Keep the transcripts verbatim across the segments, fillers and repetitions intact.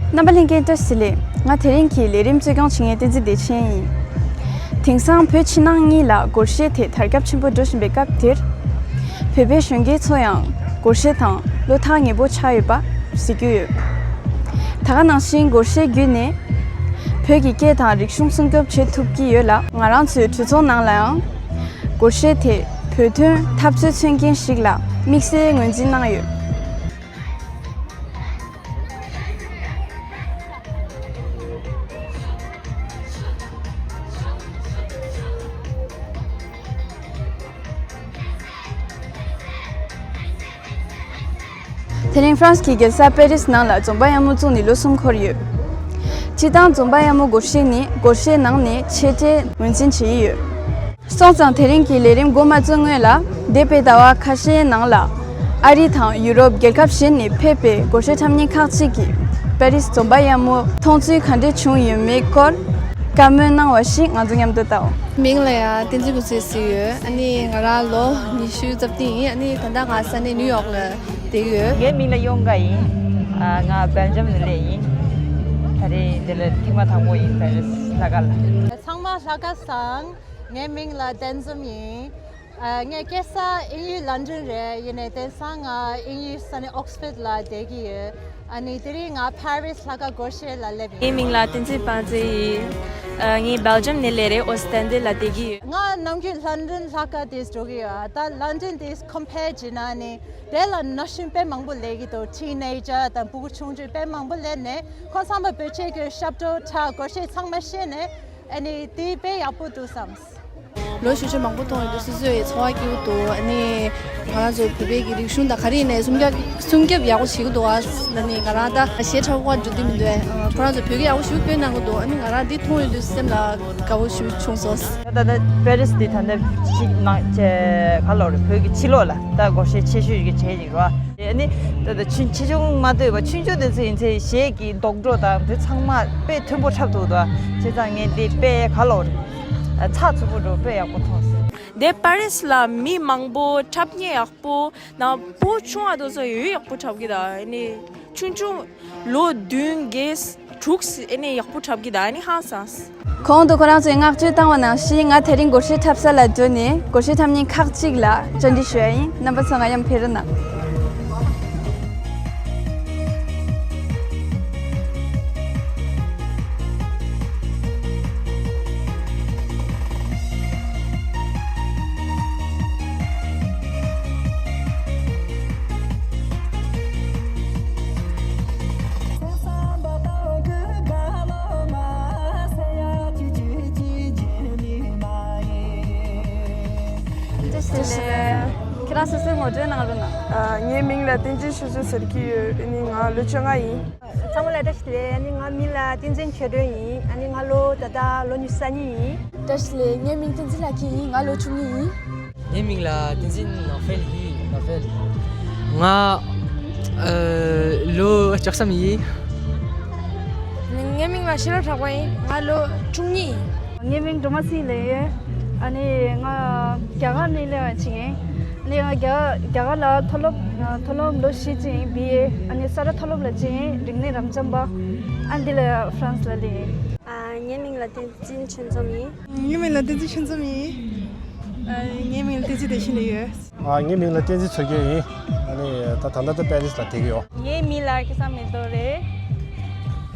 རྣམ་པ་ལྷན་རྒྱས་བཀྲ་ཤིས་བདེ་ལེགས། ང་དེ་རིང་གི་ལས་རིམ་གཙོ་སྐྱོང་བྱེད་མཁན་བསྟན་འཛིན་བདེ་ཆེན་ཡིན། དེང་སང་བོད་ཕྱི་ནང་གཉིས་ལ་སྒོར་གཞས་དེ་དར་ཁྱབ་ཆེན་པོ་འགྲོ་བཞིན་པའི་སྐབས་དེར། བོད་པའི་གཞོན་སྐྱེས་ཚོ་ཡང་སྒོར་གཞས་དང་བློ་ཐག་ཉེ་པོ་ཆགས་ཡོད་པ་གཟིགས་རྒྱུ་ཡོད། ད་ག་ནང་བཞིན་སྒོར་གཞས་བརྒྱུད་ནས་བོད་ཀྱི་སྐད་དང་རིག་གཞུང་སྲུང་སྐྱོབ་བྱེད་ཐུབ་ཀྱི་ཡོད་ལ། ང་རང་ཚོའི་གྲོས་ཚོགས་ནང་ལའང་སྒོར་གཞས་དེ་བོད་དོན་འཐབ་རྩོད་མཚོན་མཁན་ཞིག་ལ་དམིགས་བསལ་ངོས་འཛིན་གནང་ཡོད། དེ་རིང་ཧྥ་རན་སི་གི་རྒྱལ་ས་པེ་རིས་ནང་ལ་འཛོམས་པ་ཡག་མོ་བཙུགས་ནས་ལོ་གསུམ་འཁོར་ཡོད། སྤྱིར་བཏང་འཛོམས་པ་ཡག་མོ་སྒོར་གཞས་ནི་སྒོར་གཞས་ནང་ནས་ཆེ་གྲས་ངོས་འཛིན་བྱེད་ཀྱི་ཡོད། སོང་ཙང་དེ་རིང་གི་ལས་རིམ་འགོ་མ་བཙུགས་སྔོན་ལ། འདས་པའི་ཟླ་བ་ཁ་ཤས་ནང་ལ་ཨ་རི་དང་ཡུ་རོབ་རྒྱལ་ཁབ་གཞན་ནས་ཕེབས་པའི་སྒོར་གཞས་འཁྲབ་མཁན་ཁག་ཅིག་གིས་པེ་རིས་འཛོམས་པ་ཡག་མོ་མཐོང་ཚུལ་ག་འདྲ་བྱུང་ཡོད་མེད་སྐོར་བཀའ་མོལ་གནང་བ་ཞིག་ང་ཚོ་མཉམ་དུ་བལྟའོ། མིང་ལ་ཡང་བསྟན་འཛིན་ཀུན་བཟང་ཟེར་ཡོད། ཨ་ནི་ང་རང་ལོ་ཉི་ཤུ་རྩ་བདུན་ཡིན། ཨ་ནི་ད་ལྟ་ང་ས་གནས་ནིའུ་ཡོག་ལ་བསྡད་ཡོད། ངའི་མིང་ལ་ཡོང་ག་ཡིན། ཨ། ང་སྦེལ་ཇམ་ནས་སླེབས་ཡིན། ད་རེས་འདི་ལ་ཐེངས་མ་དང་པོ་ཡིན། པེ་རིས་ལྷག་དཀར་ལ། ཚང་མ་ལྷག་དཀར་བཟང་། ངའི་མིང་ལ་བསྟན་འཛོམས་ཡིན། ཨ། ངའི་སྐྱེས་ས་དབྱིན་ཡུལ་ལན་ཌན་རེད། ཡིན་ནའི་དེང་སང་ང་དབྱིན་ཡུལ་ས་གནས་ཨོག་སི་ཕོར་ཌི་ལ་བསྡད་ཀྱི་ཡོད། ཨ་ནི་དེ་རིང་ང་པེ་རིས་ལྷག་དཀར་སྒོར་གཞས་ལ་སླེབས་ཡིན། ངའི་མིང་ལ་བསྟན་འཛིན་དཔལ་མཛེས་ཡིན། ཨ། ངས་སྦེལ་ཇམ་ནས་སླེབས་རེད། ཨོ་སི་ཊན་ཌི་ལ་བསྡད་ཀྱི་ཡོད། ང་ནམ་རྒྱུན་ལན་ཌན་ལྷག་དཀར་དེ་འགྲོ་གི་ཡོད། ད་ལན་ཌན་དེ་ཁོམ་པེར་བྱས་ན་ནི་དེ་ལ་ན་གཞོན་དཔེ་མང་པོ་སླེབས་ཀྱི་འདུག་ཊིན་ཨེ་ཇར་དང་ཕྲུ་གུ་ཆུང་ཆུང་དཔེ་མང་པོ་སླེབས་ནས་ཁོང་ཚང་མ་བོད་ཆས་གི་ཞབས་བྲོ་འཁྲབ། སྒོར་གཞས་ཚང་མ་ཤེས་ནས། ཨ་ནི་དེ་དཔེ་ཡག་པོ་འདུག་བསམ། ལོ་ཤུལ་ཤུལ་མང་པོ་མཐོང་ཡོད་དུས་སོ་སོའི་འཚོ་བ་སྐྱིད་པོ་འདུག་ཨ་ནི་ང་རང་ཚོ་བོད་པའི་གི་རིག་གཞུང་དང་ག་རེ་ཡིན་ནའི་སྲུང་སྐྱོབ་སྲུང་སྐྱོབ་ཡག་པོ་བྱེད་ཀྱི་འདུག་ཨ་ནི་ང་རང་ད་གཞས་འཁྲབ་པ་འགྲོ་དུས་མི་འདུག་ཨ། ཁོ་རང་ཚོ་བོད་སྐད་ཡག་པོ་ཞེ་པོ་བཀོལ་གནང་གི་འདུག་ཨ་ནི་ང་རང་འདི་མཐོང་ཡོད་དུས་སེམས་ལ་དགའ་པོ་ཞེ་པོ་བྱུང་སོང་། ད་ལྟ་པེ་རིས་འདི་ད་ལྟ་ཕྱི་ནང་ག་ལབ་རེད། བོད་ཀྱི་ཕྱི་ལོགས་ལ་ད་སྒོར་གཞས་ཆེ་ཤོས་ཀྱི་གྲས་ཅིག་རེད། ཨ་ནི་ད་ལྟ་ཆུང་ཆེ་ཆུང་མ་ལྟོས་པ་ཆུང་ཆུང་དེ་ཚོ་ཡིན་ཚེ་གཞས་ཀྱི་རྡོག་བྲོ་དང་དེ་ཚང་མ་དཔེ་མཐོན་པོ་འཁྲབ་ཐུབ་འདུག་བྱས་ཙང་ངས་འདི་དཔེ་ག་ལབ་རེད། ཚགས་ཚུད་པོ་འདུག་དཔེ་ཡག་པོ་མཐོང་སོང་། འདི་པེ་རིས་ལ་མི་མང་པོ་འཁྲབ་མཁན་ཡག་པོ་དང་བུ་ཆུང་བ་དེ་ཚོ་ཡང་ཡག་པོ་འཁྲབ་ཀྱི་འདུག་ཨ་ནི་ཆུང་ཆུང་ལོ་བདུན་བརྒྱད་དྲུག་ཨ་ནི་ཡག་པོ་འཁྲབ་ཀྱི་འདུག་ཨ་ནི་ཧང་སངས། གོང་དུ་ཁོ་རང་ཚོས་བསྔགས་བརྗོད་བཏང་བ་ནང་བཞིན་ང་དེ་རིང་སྒོར་གཞས་འཁྲབ་ས་ལ་འགྲོ་ནས་སྒོར་གཞས་འཁྲབ་མཁན་ཁག་ཅིག་ལ་བཅར་འདྲི་ཞུ་ཡ་ཡིན། རྣམ་པ་ཚོ་ང་མཉམ་ཕེབས་རོགས་གནང་། བཀྲ་ཤིས་བདེ་ལེགས། ཁྱེད་རང་སོ་སོའི་ངོ་སྤྲོད་གནང་རོགས་གནང་། ཨ། ངའི་མིང་ལ་བསྟན་འཛིན་ཆོས་སྐྱོང་ཟེར་གྱི་ཡོད། ཨ་ནི་ང་ལོ་བཅོ་ལྔ་ཡིན། ཚང་མ་ལ་བཀྲ་ཤིས་བདེ་ལེགས། ཨ་ནི་ང་མིང་ལ་བསྟན་འཛིན་ཆོས་སྒྲོན་ཡིན། ཨ་ནི་ང་ལོ་ད་ལྟ་ལོ་ཉི་ཤུ་རྩ་གཉིས་ཡིན། བཀྲ་ཤིས་བདེ་ལེགས། ངའི་མིང་བསྟན་འཛིན་ལྷ་སྐྱིད་ཡིན། ང་ལོ་བཅུ་གཉིས་ཡིན། ངའི་མིང་ལ་བསྟན་འཛིན་ནོ་ཧྥེལ་ཡིན། ནོ་ཧྥེལ། ང་ཨ་ལོ་བཅུ་གསུམ་ཡིན། ངའི་མིང་ལ་ཤེས་རབ་གྲགས་པ་ཡིན། ང་ལོ་བཅུ་གཉིས་ཡིན། ངའི་མིང་སྒྲོལ་མ་སྲིད་ལེགས་ཡོད། ཨ་ནི་ང་རྒྱ་གར་ནས་སླེབས་པ་ཅིག་ཡིན། ཨ་ནི་ང་རྒྱ་རྒྱ་གར་ལ་མཐོ་སློབ་མཐོ་སློབ་ལོ་བཞི་ཅིག་ཡིན། བི་ཨེ། ཨ་ནི་ས་རཱ་མཐོ་སློབ་ལ་ཅིག་ཡིན། རིག་གནས་རབ་འབྱམས་པ། ཨ་འདི་ལ་ཧྥ་རན་སི་ལ་སླེབས་ཡིན། ཨ། ངའི་མིང་ལ་བསྟན་འཛིན་ཆོས་འཛོམས་ཡིན། ངའི་མིང་ལ་བསྟན་འཛིན་ཆོས་འཛོམས་ཡིན། ཨ། ངའི་མིང་ལ་བསྟན་འཛིན་བདེ་ཆེན་ལེགས་ཡོད། ཨ། ངའི་མིང་ལ་བསྟན་འཛིན་མཚོ་རྒྱལ་ཡིན། ཨ་ནི་ད་ད་ལྟ་ད་པེ་རིས་ལ་བསྡད་ཀྱི་ཡོད། ངའི་མིང་ལ་སྐལ་བཟང་མེ་ཏོག་རེད།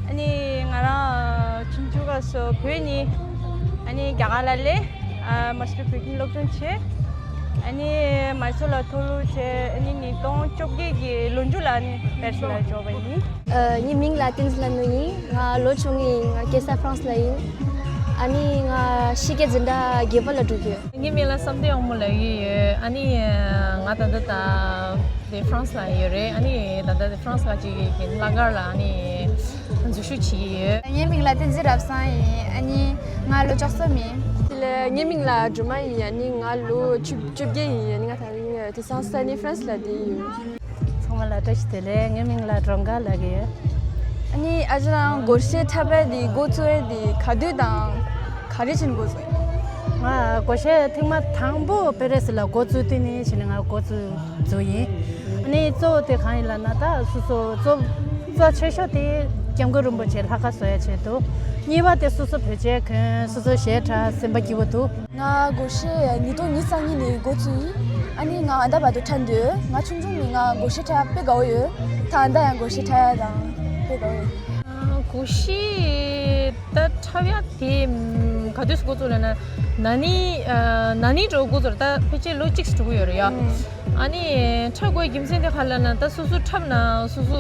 ཨ་ནི་ང་རང་ཆུང་ཆུང་སྐབས་སུ་བོད་ནས་ཨ་ནི་རྒྱ་གར་ལ་སླེབས། ཨ། མ་སི་ཊར་བོད་ཁྱིམ་སློབ་སྦྱོང་བྱས། ཨ་ནི་མའི་སོར་ལ་མཐོ་སློབ་བྱས། ཨ་ནི་ཉིས་སྟོང་བཅོ་བརྒྱད་ཀྱི་ལོ་མཇུག་ལ་ཨ་ནི་པེ་རིས་ལ་འབྱོར་བ་ཡིན། ཨ། ངའི་མིང་ལ་བསྟན་འཛིན་ལྷ་མོ་ཡིན། ང་ལོ་བཅོ་ལྔ་ཡིན། ང་སྐྱེས་ས་ཧྥ་རན་སི་ལ་ཡིན། ཨ་ནི་ང་ཕྱི་རྒྱལ་འཛིན་གྲྭ་བརྒྱད་པ་ལ་འགྲོ་གི་ཡོད། ངའི་མིང་ལ་བསམ་གཏན་དབང་མོ་ལབ་ཀྱི་ཡོད། ཨ་ནི་ང་ད་ལྟ་ད་དེ་ཧྥ་རན་སི་ལ་ཡོད་རེད། ཨ་ནི་ད་ལྟ་དེ་ཧྥ་རན་སི་ལ་ཅིག་གི་ལྷག་དཀར་ལ་ཨ་ནི་འཛུལ་ཞུགས་བྱེད་ཀྱི་ཡོད། ངའི་མིང་ལ་བསྟན་འཛིན་རབ་བཟང་ཡིན། ཨ་ནི་ང་ལོ་བཅུ་གསུམ་ཡིན། དེ་ལ་ངའི་མིང་ལ་སྒྲོལ་མ་ཡིན། ཨ་ནི་ང་ལོ་བཅུ་བཅོ་བརྒྱད་ཡིན། ཨ་ནི་ང་ད་རིང་དེང་སང་ས་གནས་ཧྥ་རན་སི་ལ་བསྡད་ཡོད། ཚང་མ་ལ་བཀྲ་ཤིས་བདེ་ལེགས། ངའི་མིང་ལ་སྒྲོལ་དཀར་ལབ་ཀྱི་ཡོད། ཨ་ནི་ཨ་ཅག་རང་སྒོར་གཞས་འཁྲབ་པ་འདི་འགོ་བཙུགས་ཡས་འདི་ག་དུས་དང་ག་རེ་བྱས་ནས་འགོ་བཙུགས་ཡིན། ང་སྒོར་གཞས་ཐེངས་མ་དང་པོ་པེ་རེ་སི་ལ་འགོ་བཙུགས་དུས་ནས་བྱས་ནས་ང་འགོ་བཙུགས་བཙུགས་ཡིན། ཨ་ནི་གཙོ་བོ་དེ་གང་ཡིན་ལབ་ན་ད་སོ་སོ་གཙོ་གཙོ་ཆེ་ཤོས་དེ་ སྐྱབས་མགོན་རིན་པོ་ཆེ་ལྷག་དཀར་བཟོ་ཡ་ཆེད་དུ། གཉིས་པ་དེ་སོ་སོ་བོད་ཆས་གོན། སོ་སོ་གཞས་འཁྲབ། སེམས་པ་སྐྱིད་པོ་འདུག་ང་སྒོར་གཞས་ཉིས་སྟོང་ཉི་ཤུ་རྩ་གཉིས་ནས་འགོ་བཙུགས་ཡིན། ཨ་ནི་ང་ཨ་ད་བར་དུ་འཁྲབ་འདོད། ང་ཆུང་ཆུང་ནས་ང་སྒོར་གཞས་འཁྲབ་དཔེ་དགའ་བོ་ཡོད། ད་ཨ་ད་ཡང་སྒོར་གཞས་འཁྲབ་ཡ་དང་དཔེ་དགའ་བོ་ཡོད། སྒོར་གཞས་ད་འཁྲབ་ཡ་དེ་ག་དུས་སུ་འགོ་བཙུགས་ལབ་ན། ན་ནིང་ན་ནིང་འགྲོ་འགོ་བཙུགས་རེད། ད་ཕལ་ཆེར་ལོ་གཅིག་ཙམ་འགྲོ་གི་ཡོད་རེད་ཡ། ཨ་ནི་འཁྲབ་དགོས་རྒྱུ་མཚན་དེ་ག་ལབ་ན། ད་སོ་སོ་འཁྲབ་ན་སོ་སོ་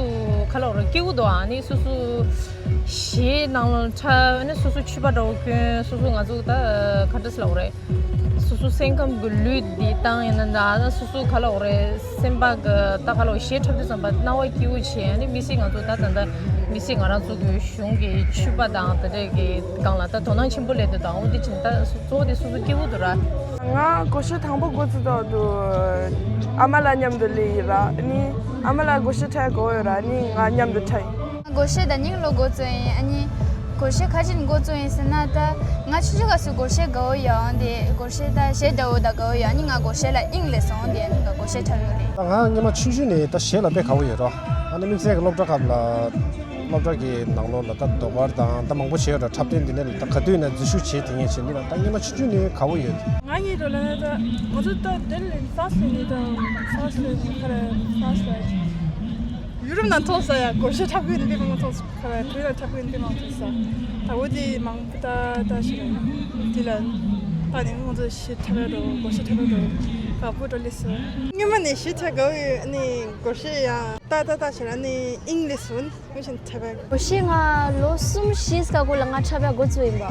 ག་ལབ་རེད། སྐྱིད་པོ་འདུག་ཨ་ནི་སོ་སོ་གཞས་ནང་ལ་འཁྲབ། ཨ་ནི་སོ་སོ་ཕྱུ་པ་འདྲ་བོ་གྱོན། སོ་སོ་ང་ཚོ་ད་ག་འདྲ་ཟེར་ལབ་རེད། སོ་སོ་སེམས་ཁམས་ཀྱི་ལུས་འདི་བཏང་ཡིན་ན་འདྲ། ཨ་ནི་སོ་སོ་ག་ལབ་རེད། སེམས་པ་གི་ད་ག་ལབ། གཞས་འཁྲབ་དུས་ཙམ་པ་སྣང་བ་སྐྱིད་པོ་བྱས། ཨ་ནི་དམིགས་བསལ་ང་ཚོ་ད་ད་ད་དམིགས་བསལ་ང་རང་ཚོ་གི་གཞུང་གི་ཕྱུ་པ་དང་དེ་འདྲས་ཀྱི་སྒང་ལ་ད་དོ་སྣང་ཆེན་པོ་སླེབས་འདུག་ད་འོ་དེ་བྱས་ད་གཙོ་བོ་དེ་སོ་སོ་སྐྱིད་པོ་འདུག་ར། ང་སྒོར་གཞས་དང་པོ་འགོ་བཙུགས་དུས་ཨ་མ་ལགས་མཉམ་དུ་སླེབས་ཡིན་ར། ཨ་ནི་ཨ་མ་ལགས་སྒོར་གཞས་འཁྲབ་དགོས་ཡོད་ར། ཨ་ནི་ང་མཉམ་དུ་འཁྲབ་ཡིན། སྒོར་གཞས་ད་ནིང་ལོ་འགོ་བཙུགས་ཡིན། ཨ་ནི་སྒོར་གཞས་ག་རེ་བྱས་ནས་འགོ་བཙུགས་ཡིན་ཟེར་ན། ད་ང་ཆུང་ཆུང་སྐབས་སུ་སྒོར་གཞས་དགའ་བོ་ཡོད། འོ་དེ་སྒོར་གཞས་ད་གཞས་འདྲ་བོ་ད་དགའ་བོ་ཡོད། ཨ་ནི་ང་སྒོར་གཞས་ལ་དབྱིངས་སླེབས་སོང་། འོ་དེ་ཨ་ནི་ང་སྒོར་གཞས་འཁྲབ་ཡོད་རེད། ད་ང་སྔོན་མ་ཆུང་ཆུང་ནས་ད་གཞས་ལ་དཔེ་དགའ་བོ་ཡོད་ར། ཨ་ནི་དམིགས་བསལ་གྱི་སློབ་གྲྭ་སྐབས་ལ། སློབ་གྲྭ་གི་ནང་ལོགས་ལ་ད་ཟློས་གར་དང་ད་མང་པོ་བྱས་ཡོད་ར། འཁྲབ་སྟོན་འདི་ནས་ལ་ད་ག་དུས་ཡིན་ན་འཛུལ་ཞུགས་བྱེད་དེ་ངས་བྱེད་འདི་ལ་ད་སྔོན་མ་ཆུང་ཆུང་ནས་དགའ་བོ་ཡོད། ང་གཉིས་འགྲོ་ལ་ན་ད་ང་ཚོ་ད་དེ་ལ་ཧྥ་རན་སི་ལ་ནི་ད་ཧྥ་རན་སི་ལ་ཁ་ར་ཧྥ་རན་སི་ལ་ཡུ་རོབ་ནང་ཐོག་ས་ཡ་སྒོར་གཞས་འཁྲབ་གི་འདི་མང་པོ་ཐོག་ཁ་ར་བོད་ལ་འཁྲབ་གི་འདི་མང་པོ་ཐོག་ས། ད་འོ་དེ་མང་པོ་ད་ད་ཞིག་ལ་དེ་ལ་ད་ནི་ང་ཚོ་གཞས་འཁྲབ་ཡ་འགྲོ། སྒོར་གཞས་འཁྲབ་ཡ་འགྲོ་དགའ་པོ་འགྲོ་ལེ་སོ། སྔོན་མ་ནས་གཞས་འཁྲབ་དགའ་བོ་ཡོད། ཨ་ནི་སྒོར་གཞས་ཡང་ད་ད་ད་ཞིག་ལ་ནི་དབྱིངས་ལེ་སོ། ང་བཞིན་འཁྲབ་པའི། སྒོར་གཞས་ང་ལོ་གསུམ་བཞི་ཙམ་གོང་ལ་ང་འཁྲབ་ཡ་འགོ་བཙུགས་ཡིན་པ།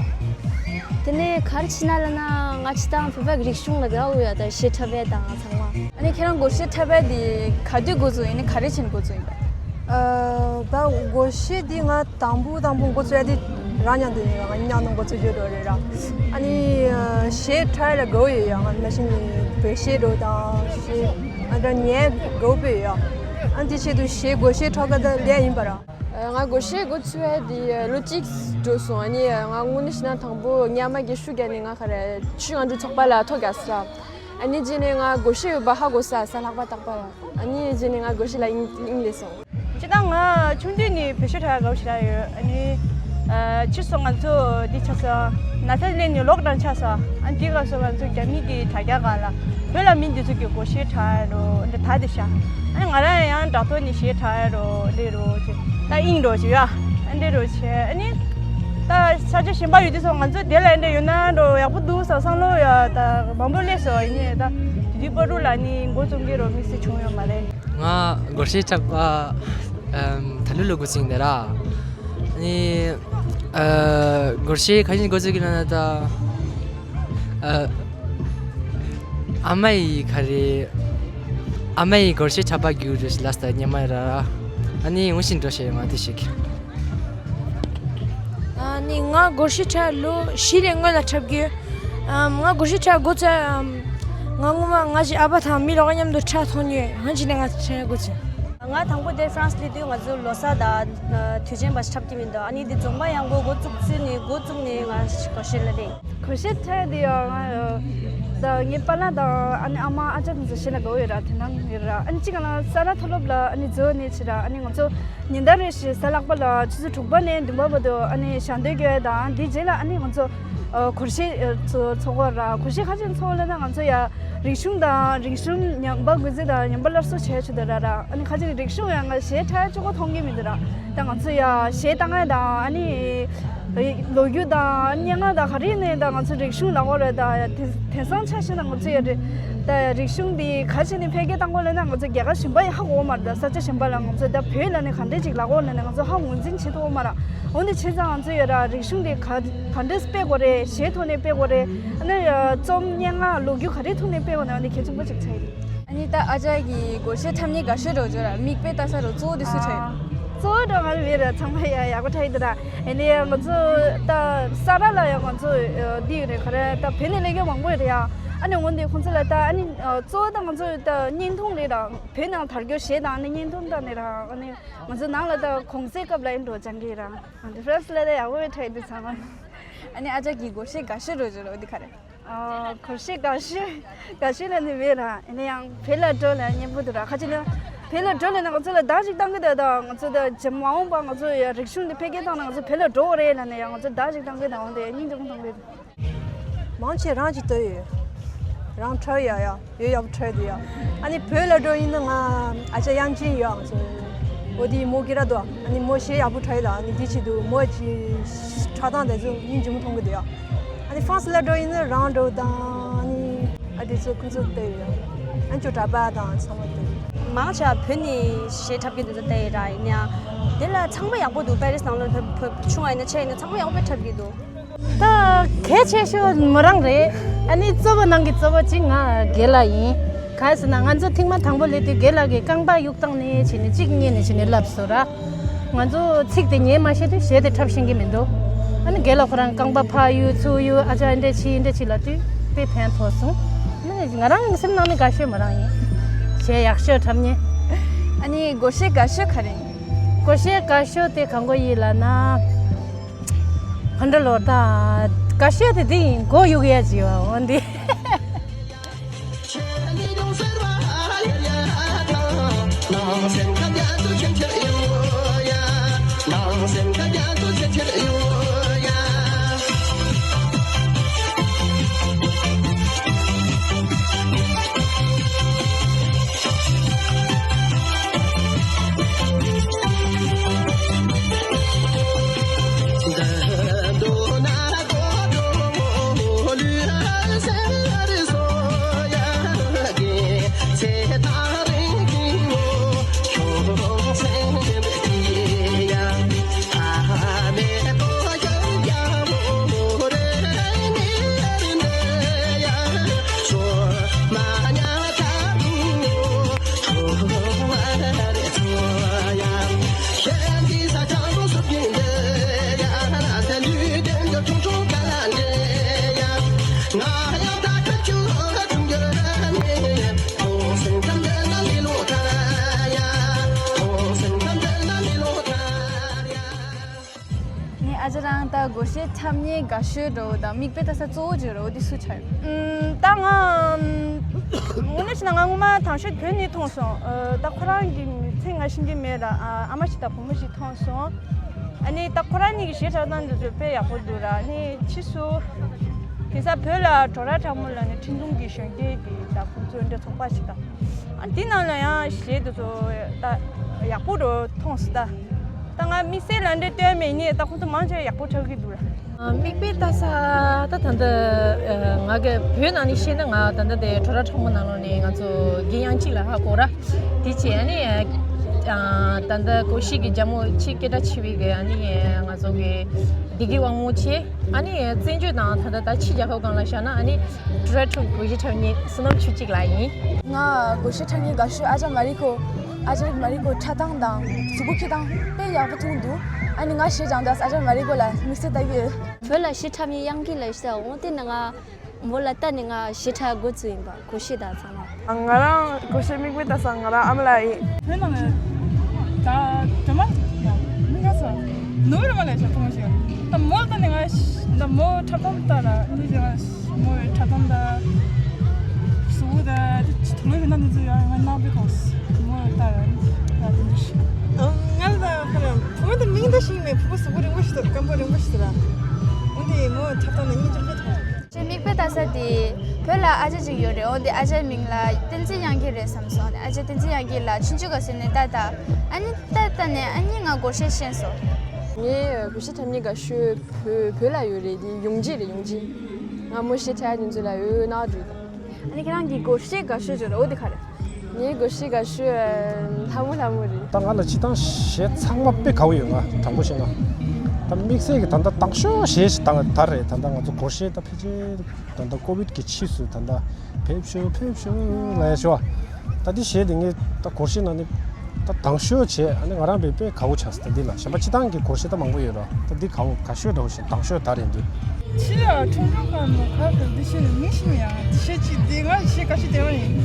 དེ་ནས་ག་རེ་བྱས་ན་ལབ་ན། ང་སྤྱིར་བཏང་བོད་པའི་རིག་གཞུང་ལ་དགའ་བོ་ཡོད། ད་གཞས་འཁྲབ་པ་དང་ཚང་མ། ཨ་ནི་ཁྱེད་རང་སྒོར་གཞས་འཁྲབ་པ་དེ་ག་དུས་འགོ་བཙུགས་ཡིན་ནའི་ག་རེ་བྱས་ནས་འགོ་བཙུགས་ཡིན་པ། ཨ། ད་སྒོར་གཞས་འདི་ང་དང་པོ་དང་པོ་འགོ་བཙུགས་ཡ་དེ་རང་མཉམ་དུ་ཡིན། རང་མཉམ་དུ་འགོ་བཙུགས་རྒྱུ་འགྲོ་རེད་ར། ཨ་ནི་གཞས་འཁྲབ་ཡ་ལ་དགའ་བོ་ཡོད་ཡ། ང་ནང་བཞིན་བོད་གཞས་འགྲོ་དང་གཞས་ཨ་འདྲ་ཉན་དགའ་བོ་ཡོད་ཡ། ཨ་འདི་ཆེད་དུ་གཞས་སྒོར་གཞས་འཁྲབ་ག་ད་ལས་ཡིན་པ་ར། ང་སྒོར་གཞས་འགོ་ཚུགས་ཡ་དེ་ལོ་གཅིག་འགྲོ་སོང་། ཨ་ནི་ང་དངོས་གནས་བཤད་ན་དང་པོ་ཉམས་མ་གི་ཤུགས་རྒྱག་ནས་ང་ག་རེ་ཆུ་ང་འགྲོ་ཚོགས་པ་ལ་ཐོ་རྒྱག་ས། ཨ་ནི་རྗེས་ནས་ང་སྒོར་གཞས་ཡོད་པ་ཧ་གོ་ས་ས་ལྷག་པ་བཏགས་པ་ཡ། ཨ་ནི་རྗེས་ནས་ང་སྒོར་གཞས་ལ་དབྱིངས་དབྱིངས་སླེབས་སོང་། སྤྱིར་བཏང་ང་ཆུང་དུས་ནས་བོད་གཞས་འཁྲབ་དགའ་པོ་ཞེ་དྲག་ཡོད། ཨ་ནི་ཕྱིས་སུ་ང་ཚོ་འདི་ཆགས་སོང་། ན་ཚ་སླེབས་ནས་ལོག་ཌའོན་ཆགས་སོང་། ཨ་ནི་དེ་སྐབས་སུ་ང་ཚོ་རྒྱ་མི་གི་དྲ་རྒྱ་སྒང་ལ་བོད་ལ་མི་འདི་ཚོ་གི་སྒོར་གཞས་འཁྲབ་རོགས་འདི་ད་དེ་ཤ། ཨ་ནི་ང་རང་ཡང་དྲ་ཐོག་ནས་གཞས་འཁྲབ་རོགས་འདི་རོགས་ཅེས་ད་དབྱིངས་རོགས་ཅེས་ཡ། ཨ་འདི་རོགས་བྱས། ཨ་ནི་ད་ས་ཆ་གཞན་པ་ཡོད་དུས་སུ་ང་ཚོ་དེ་ལ་འདི་ཡོད་ན་རོགས་ཡག་པོ་འདུག་བསམ་བསམ་བློ་ཡ་ད་མང་པོ་སླེབས་སོང་། ཡིན་ནའི་ད་དེ་དུས་བར་དུ་ལ་ནི་འགོ་རྩོམ་གི་རོགས་དམིགས་བསལ་བྱུང་ཡོད་མ་རེད། ང་སྒོར་གཞས་འཁྲབ་པ་ཨམ་ད་ལོ་ལོ་དགུ་ཚིག་འདི་ར། ཨ་ནི་ཨ་སྒོར་གཞས་ག་རེ་བྱས་འགོ་བཙུགས་ཀྱི་ན་ན་ད་ཨ་ཨ་མ་ཡི་ག་རེ་ཨ་མ་ཡི་སྒོར་གཞས་འཁྲབ་པ་རྒྱུགས་རེ་ལ་སྟ་ཉི་མ་ར། ཨ་ནི་འུ་ཤིན་འགྲོ་བྱས་ང་དེ་ཞིག་ཨ་ནི་ང་སྒོར་གཞས་འཁྲབ་ལོ་བཞི་ལས་སྔོན་ལ་འཁྲབ་ཀྱི་ཡོད། ཨམ་ང་སྒོར་གཞས་འཁྲབ་འགོ་བཙུགས། ཨམ་ང་སྔོན་མ་ང་ཞིག་ཨ་ཕ་དང་མི་ལོག་མཉམ་དུ་འཁྲབ་མཐོང་མྱོང་། ཧང་ཅི་ནས་ང་འཁྲབ་འགོ་བཙུགས། ང་དང་པོ་དེ་ཧྥ་རན་སི་སླེབས་དུས་ང་ཚོ་ལོ་གསར་དང་དུས་ཆེན་པ་འཁྲབ་ཀྱི་མི་འདུག་ཨ་ནི་དེ་རྫོང་པ་ཡང་སྒོ་འགོ་བཙུགས་ཚུན་ནས་འགོ་བཙུགས་ནས་ང་སྒོར་གཞས་ལ་སླེབས། སྒོར་གཞས་འཁྲབ་དེ་ཡང་ང་ད་ངའི་པཱ་ལགས་དང་ཨ་ནི་ཨ་མ་ཨ་ཅག་དེ་ཚོ་གཞས་ལ་དགའ་བོ་ཡོད་ར། དེ་ནང་ཡོད་ར། ཨ་ནི་གཅིག་ག་ལ་ས་རཱ་མཐོ་སློབ་ལ་ཨ་ནི་འཛུལ་ནས་ཕྱིན་ར། ཨ་ནི་ང་ཚོ་ཉིན་ལྟར་རེ་བཞིན་གཟའ་ལྷག་པ་ལ་ཆུ་ཚོད་དྲུག་པ་ནས་བདུན་པ་བར་དུ་ཨ་ནི་ཞལ་འདོན་རྒྱག་ཡ་དང་། དེའི་རྗེས་ལ་ཨ་ནི་ང་ཚོ་ཨ་སྒོར་གཞས་ཨ་ཚོ་ཚོགས་པ་ར། སྒོར་གཞས་ག་རེ་བྱས་ནས་ཚོགས་ལབ་ན་ང་ཚོ་ཡ་རིག་གཞུང་དང་རིག་གཞུང་ཉམས་པ་འགོག་རྩིས་དང་ཉམས་པ་སླར་གསོ་བྱས་ཆོག་དེ་ར་ར། ཨ་ནི་ཁ་ཅིག་རིག་གཞུང་ཡང་ང་གཞས་འཁྲབ་ཡ་གཅིག་པོ་མཐོང་གི་མི་འདུག་ར། ད་ང་ཚོ་ཡ་གཞས་བཏང་ཡ་དང་ཨ་ནི་ལོ་རྒྱུས་དང་སྙན་ངག་དང་ག་རེ་ནས་ད་ང་ཚོ་རིག་གཞུང་ལབ་དགོས་རེད། ད་དེ་དེང་སང་ཆ་བཞག་ན་ང་ཚོ་ཡ་རེད། ད་རིག་གཞུང་འདི་ག་རེ་བྱས་ནས་འཕེལ་རྒྱས་གཏང་དགོས་ལབ་ན་ང་ཚོ་རྒྱལ་ཁབ་གཞན་པ་ཡ་ཧ་གོ་མ་རེད། ད་ས་ཆ་གཞན་པ་ལ་ང་ཚོ་ད་བོད་ལབ་ནས་ག་འདྲས་ཅིག་ལབ་དགོས་ལབ་ནས་ང་ཚོ་ཧ་ངོས་འཛིན་བྱེད་ཐུབ་ཀྱི་མ་རེད། འོ་འདི་བྱས་ཙང་ང་ཚོ་ཡ་ར་རིག་གཞུང་འདི་ག་ག་འདྲས་སྤེལ་དགོས་རེད། གཞས་ཐོག་ནས་སྤེལ་དགོས་རེད། ཨ་ནི་རྩོམ་སྙན་ངག་ལོ་རྒྱུས་ག་རེ་ཐོག་ནས་སྤེལ་དགོས་ན་འོ་འདི་གལ་ཆེན་པོ་ཅིག་ཆགས་ཡོད། ཨ་ནི་ད་ཨ་ཅག་གི་སྒོར་གཞས་འཁྲབ་མཁན་དགའ་ཤོས་རོ་ཇོ་ར་མིག་དཔེ་ལྟ་ས་རོ་གཙོ་བོ་དེ་སུ་ཆགས་ཡོད། གཙོ་བོ་འགྲོ་ང་རེད་ར། ཚང་མ་ཡ་ཡག་པོ་འཁྲབ་ཡོད་ད་ར། ཨ་ནི་ང་ཚོ་ད་ས་རཱ་ལ་ཡང་ང་ཚོ་འདི་ཡོད་རེད། ག་རེ་ད་བོད་ནས་སླེབས་མཁན་མང་པོ་ཡོད་རེད་ཡ། ཨ་ནི་འོ་འདི་ཁོང་ཚོ་ལ་ད་ཨ་ནི་གཙོ་བོ་ད་ང་ཚོ་ད་བརྙན་ཐུང་རེད་ར། བོད་ནང་དར་རྒྱས་གཞས་དང་ཨ་ནི་བརྙན་ཐུང་ད་ནི་ར། ཨ་ནི་ང་ཚོ་ནང་ལ་ད་གུང་སེང་སྐབས་ལ་ཨེ་འགྲོ་སྦྱང་གི་ར། ཨ་འདི་ཧྥ་རན་སི་ལ་ད་ཡག་པོ་འཁྲབ་ཡོད་ཚང་མ། ཨ་ནི་ཨ་ཅག་གི་སྒོར་གཞས་དགའ་ཤོས་རོ་ཇོ་ར་འོ་འདི་ག་རེ། ཨ་སྒོར་གཞས་དགའ་ཤོས་དགའ་ཤོས་ལ་ནི་མེད་ར། ཨ་ནི་ཡང་བོད་ལ་འགྲོ་ལ་སྙན་པོ་འདུག་ར། ཁ་ཅིག་ནི་ བོད་ལ་འགྲོ་ལེ་ན་ང་ཚོ་ལ་བརྡ་ཞིག་བཏང་གི་འདུག་ད་ང་ཚོ་ད་རྗེས་མ་འོངས་པ་ང་ཚོ་ཡ་རིག་གཞུང་འདི་འཕེལ་རྒྱས་བཏང་ན་ང་ཚོ་བོད་ལ་འགྲོ་དགོས་རེད་ལབ་ནས་ཡ་ང་ཚོ་བརྡ་ཞིག་བཏང་གི་འདུག་འོན་ཏེ་སྙིང་རྗེ་མོ་མཐོང་གི་འདུག་མང་ཆེ་རང་གཅིག་ལྟོས་ཡོད། རང་འཁྲབ་ཡ་ཡ་ཡོད་ཡག་པོ་འཁྲབ་འདུག་ཡ། ཨ་ནི་བོད་ལ་འགྲོ་ཡིན་ན་ང་ཨ་ཅག་དབྱངས་ཅན་ཡོད་ཨ་ཚོ། འོ་དེ་མོ་སྐད་གྲགས་འདུག་ཨ་ནི་མོ་གཞས་ཡག་པོ་འཁྲབ་ཡོད་ད། ཨ་ནི་དེ་བྱེད་དུས་མོ་གི་འཁྲབ་སྟངས་དེ་ཚོ་སྙིང་རྗེ་མོ་མཐོང་གི་འདུག་ཡ། ཨ་ནི་ཧྥ་རན་སི་ལ་འགྲོ་ཡིན་ན་རང་འགྲོ་དང་ཨ་ནི་ཨ་དེ་ཚོ་ཁོང་ཚོ་ལྟོས་ཡོད་ཡ། ཨ་ནི་ཅོ་གྲྭ་པ་དང་ཚང་མ་ལྟོས་ཡོད། མང་ཆེ་བ་བོད་ནས་གཞས་འཁྲབ་མཁན་དེ་ཚོ་ལྟོས་ཡོད་ར། ཡིན་ཡང་དེ་ལ་ཚང་མ་ཡག་པོ་འདུག་པེ་རིས་ནང་ལོགས་བོད་བོད་ཆུང་བ་ཡིན་ན་ཆེ་ཡིན་ན་ཚང་མ་ཡག་པོ་དཔེ་འཁྲབ་ཀྱི་འདུག་ད་གལ་ཆེ་ཤོས་མོ་རང་རེད། ཨ་ནི་གཙོ་བོ་ནང་གི་གཙོ་བོ་གཅིག་ང་རྒན་ལགས་ཡིན། གང་ཡིན་ཟེར་ན་ང་ཚོ་ཐེངས་མ་དང་པོ་སླེབས་དུས་རྒན་ལགས་ཀྱིས་རྐང་པ་གཡུག་སྟངས་ནས་བྱས་ནས་གཅིག་གཉིས་ནས་བྱས་ནས་བསླབས་སོང་ར། ང་ཚོ་ཚིག་དེ་ཉན་མ་ཤེས་དུས་གཞས་དེ་འཁྲབ་ཤེས་ཀྱི་མི་འདུག་ཨ་ནི་རྒན་ལགས་ཁོ་རང་རྐང་པ་ཕར་གཡུག་ཚུར་གཡུག་ཨ་ཅག་འདི་འདྲ་བྱེད་འདི་འདྲ་བྱེད་ལབ་དུས་དཔེ་ཕན་ཐོགས་སོང་། ཨ་ནི་ང་རང་གི་སེམས་ནང་ནས་དགའ་ཤོས་མོ་རང་ཡིན། གཞས་ཡག་ཤོས་འཁྲབ་མཁན། ཨ་ནི་སྒོར་གཞས་དགའ་ཤོས་ག་རེ་ཡིན། སྒོར་གཞས་དགའ་ཤོས་དེ་གང་གོ་ཡིན་ལབ་ན། ཕ་འདྲ་ལོ་ད། དགའ་ཤོས་དེ་འདི་ཡིན་མགོ་གཡུག་ཡ་ཅིག་ཡོད་འོན་ཏེ། ངས་ཨ་ཅག་རང་ད་སྒོར་གཞས་འཁྲབ་མཁན་དགའ་ཤོས་འདྲ་བོ་དང་མིག་དཔེ་ལྟ་ས་གཙོ་བོ་ཅིག་འདྲ་བོ་དེ་སུ་ཆགས་ཡོད། ཨུམ། ད་ང་ཨུམ། དངོས་གནས་བྱས་ན་ང་སྔོན་མ་དང་ཤོས་བོད་ནས་མཐོང་སོང་། ཨ། ད་ཁོ་རང་གི་མི་ཚེ་ང་ཤེས་ཀྱི་མེད་ར། ཨ། ཨ་མ་ཞིག་དང་བུ་མོ་ཞིག་མཐོང་སོང་། ཨ་ནི་ད་ཁོ་རང་གཉིས་ཀྱི་གཞས་འཁྲབ་སྟངས་འདི་ཚོ་དཔེ་ཡག་པོ་འདུག་ར། ཨ་ནི་ཕྱིས་སུ་དེང་སང་བོད་ལ་བྲོ་ར་ཁྲ་མོ་ལབ་ནས་འཕྲིན་ཐུང་གི་གཞོན་སྐྱེས་ཀྱི་ད་ཁོང་ཚོའི་འདྲ་ཚོགས་པ་ཞིག་དང་། ཨ། འདི་ནང་ལ་ཡང་གཞས་འདི་ཚོ་ད་ཡག་པོ་འདྲ་མཐོང་སོང་ད། ད་ང་དམིགས་བསལ་ལ་འདྲ་ལྟོས་མེད་ནས་ད་ཁོང་ཚོ་མང་ཆེ་ཡག་པོ་འཁྲབ་ཀྱི་འདུག་ར། མིག་དཔེ་ལྟ་ས་ད་ད་ལྟ་ང་གི་བོད་ནང་ནས་བཤད་ན་ང་ད་ལྟ་དེ་བྲོ་ར་ཁྲ་མོ་ནང་ལོགས་ནས་ང་ཚོ་རྒན་དབྱངས་ཅན་ལགས་ཧ་གོ་ར། དེ་བྱས་ཨ་ནི་ད་ལྟ་སྒོར་གཞས་ཀྱི་རྒྱལ་མོ་ཆེས་སྐད་གྲགས་ཆེ་བའི་གི་ཨ་ནི་ང་ཚོ་གི་བདེ་སྐྱིད་དབང་མོ་ཆེ། ཨ་ནི་བཙན་བྱོལ་དང་ད་ལྟ་ད་ཕྱི་རྒྱལ་ཁབ་སྒང་ལ་བཞག་ན་ཨ་ནི་བྲོ་ར་ཁྲ་མོ་སྒོར་གཞས་འཁྲབ་མཁན་བསོད་ནམས་ཆོས་སྐྱིད་ལགས་ཡིན། ང་སྒོར་གཞས་འཁྲབ་མཁན་དགའ་ཤོས་ཨ་ཅག་མ་རི་ཀོ། ཨ་ཅག་མ་རི་ཀོ་འཁྲབ་སྟངས་དང་གཟུགས་པོ་འཁྱེར་སྟངས་དཔེ་ཡག་པོ་མཐོང་འདུག་ཨ་ནི་ང་གཞས་སྦྱང་དུས་ཨ་ཅག་མ་རི་ཀོ་ལ་དམིགས་བསལ་ལྟ་གི་ཡོད། བོད་ལ་གཞས་འཁྲབ་མཁན་དབྱངས་སྐྱིད་ལགས་ཤི་ད་འོང་དེ་ནི་ང་མོ་ལ་ལྟ་ནས་ང་གཞས་འཁྲབ་འགོ་བཙུགས་ཡིན་པ། སྒོར་གཞས་དང་ཚང་མ། ང་རང་སྒོར་གཞས་མིག་དཔེ་ལྟ་ས་ང་རང་ཨ་མ་ལགས་ཡིན། བོད་ནང་ནས་ད་སྒྲོལ་མ་མི་འགའ་ས་ནོར་བུ་རི་མ་ལས་ཤ་ཐོང་ཞིག་ད་མོ་ལ་ལྟ་ནས་ང་ད་མོ་འཁྲབ་སྟངས་ལྟ་ལ་ནི་ང་མོ་འཁྲབ་སྟངས་ད་གཟུགས་པོ་ད་དུ་ལོ་ཡིན་ན་ནི་ཚོ་ཡང་ང་ནང་པའི་ཐོག་མོ་ལྟ་ཡང་ད་དེ་འདྲ་ཞིག་ང་ལ་ད་ཁ་ལ་བུ་མོ་ད་མིང་ད་ཤིང་མེད། བུ་མོ་གཟུགས་པོ་རིང་པོ་ཞིག་ད་སྐམ་པོ་རིང་པོ་ཞིག་ད་ལ་འོན་ཏེ་མོ་འཁྲབ་སྟངས་ན་སྙིང་རྗེ་དཔེ་ཐོག་ཅེས་མིག་དཔེ་ལྟ་ས་དེ་བོད་ལ་ཨ་ཅག་ཅིག་ཡོད་རེད། འོན་ཏེ་ཨ་ཅག་མིང་ལ་བསྟན་འཛིན་དབྱངས་སྐྱིད་རེད་བསམ་སོང་། ཨ་ཅག་བསྟན་འཛིན་དབྱངས་སྐྱིད་ལ་ཆུང་ཆུང་ག་ཟེར་ནས་ལྟ་ལྟ། ཨ་ནི་ལྟ་ལྟ་ནས་ཨ་ནི་ང་སྒོར་གཞས་ཤེས་སོང་། ངའི་སྒོར་གཞས་འཁྲབ་མཁན་དགའ་ཤོས་བོད་བོད་ལ་ཡོད་རེད། དེ་ཡོང་ཅིག་རེད། ཡོང་ཅིག་ང་མོ་གཞས་འཁྲབ་ཡ་དེ་ཚོ་ལ་ཡོད་ན་འགྲོ། ཨ་ནི་ཁྱེད་རང་གི་སྒོར་གཞས་དགའ་ཤོས་ཅིག་རེད། འོ་དེ་ག་རེད། ངའི་སྒོར་གཞས་དགའ་ཤོས་ལྷ་མོ་ལྷ་མོ་རེད། ད་ང་ལ་སྤྱིར་བཏང་གཞས་ཚང་མ་དཔེ་དགའ་བོ་ཡོད། ང་དྲང་པོ་བཤད་ན་ད་དམིགས་བསལ་གྱི་ད་ལྟ་དྭངས་ཤོས་གཞས་ཤིག་ད་ད་རེད། ད་ལྟ་ང་ཚོ་སྒོར་གཞས་ད་ཕལ་ཆེར་ད་ལྟ་ཀོ་བིད་ཀྱི་ཕྱིས་སུ་ད་ལྟ་ཕེབས་ཤོག་ཕེབས་ཤོག་ལབ་ཡ་ཤོག་ད་འདི་གཞས་འདི་ངས་ད་སྒོར་གཞས་ནང་ནས་ད་དྭངས་ཤོས་བྱས། ཨ་ནི་ང་རང་དཔེ་དཔེ་དགའ་བོ་ཆགས་སོང་ད་འདི་ལ། གཞན་པ་སྤྱིར་བཏང་གི་སྒོར་གཞས་ད་མང་པོ་ཡོད་ར། ད་འདི་དགའ་བོ་དགའ་ཤོས་འདྲ་བོ་ཞིག་དྭངས་ཤོས་ད་རེད་འདི། ཕྱི་ལ་ཁྲོམ་ཁྲོམ་གང་མོ་ཁ་ཁ་འདི་ཤེས་ནས་མིང་ཤེས་མི་ཡང་འདི་ཤེས་ཅི་འདི་ང་ཤེས་དགའ་ཤོས་དེ་རང་ཡིན།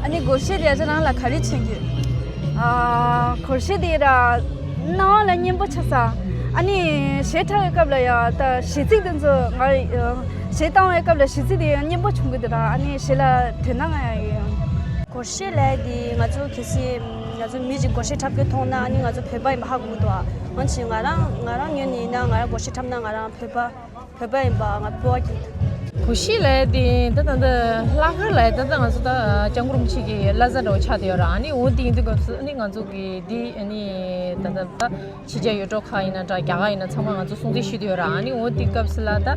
ཨ་ནི་སྒོར་གཞས་དེ་ཨ་ཅག་རང་ལ་ག་རེ་མཚོན་གྱི། ཨ། སྒོར་གཞས་དེ་ར་སྣང་བ་ལ་སྙན་པོ་ཆགས་ས། ཨ་ནི་གཞས་འཁྲབ་པའི་སྐབས་ལ་ཡང་ད་གཞས་ཚིག་དེ་ཚོ་ང་གཞས་བཏང་བའི་སྐབས་ལ་གཞས་ཚིག་དེ་ཡང་སྙན་པོ་བྱུང་གི་འདུག་ར། ཨ་ནི་གཞས་ལ་དོན་སྣང་ང་ཡང་ཡོད། སྒོར་གཞས་ལབ་ཡ་དེ་ང་ཚོ་གལ་སྲིད་ང་ཚོ་མི་གཅིག་སྒོར་གཞས་འཁྲབ་མཁན་མཐོང་ན། ཨ་ནི་ང་ཚོ་བོད་པ་ཡིན་པ་ཧ་གོ་གི་འདུག་ཨ། འོན་ཀྱང་ང་རང་ང་རང་ངོས་ནས་ཡིན་ན། ང་རང་སྒོར་གཞས་འཁྲབ་ན་ང་རང་བོད་པ། བོད་པ་ཡིན་པ་ང་ཕོ་བ་གི། སྒོར་གཞས་ལབ་ཡ་དེ་ད་ད་ད་ལྷག་དཀར་ལབ་ཡ་ད་ད་ང་ཚོ་ད་སྐྱབས་མགོན་རིན་པོ་ཆེ་གི་བླ་གཟའ་འདྲ་བོ་ཆགས་བསྡད་ཡོད་ར། ཨ་ནི་འོ་དེ་ཡིན་དུས་སྐབས་སུ་ཨ་ནི་ང་ཚོ་གི་འདི་ཨ་ནི་ད་ད་ད་ཕྱི་རྒྱལ་ཡུལ་གྲུ་ཁག་ཡིན་ན་འདྲ། རྒྱ་གར་ཡིན་ན་ཚང་མ་ང་ཚོ་སྲུང་བརྩི་ཞུ་བསྡད་ཡོད་ར། ཨ་ནི་འོ་དེ་སྐབས་སུ་ལ་ད་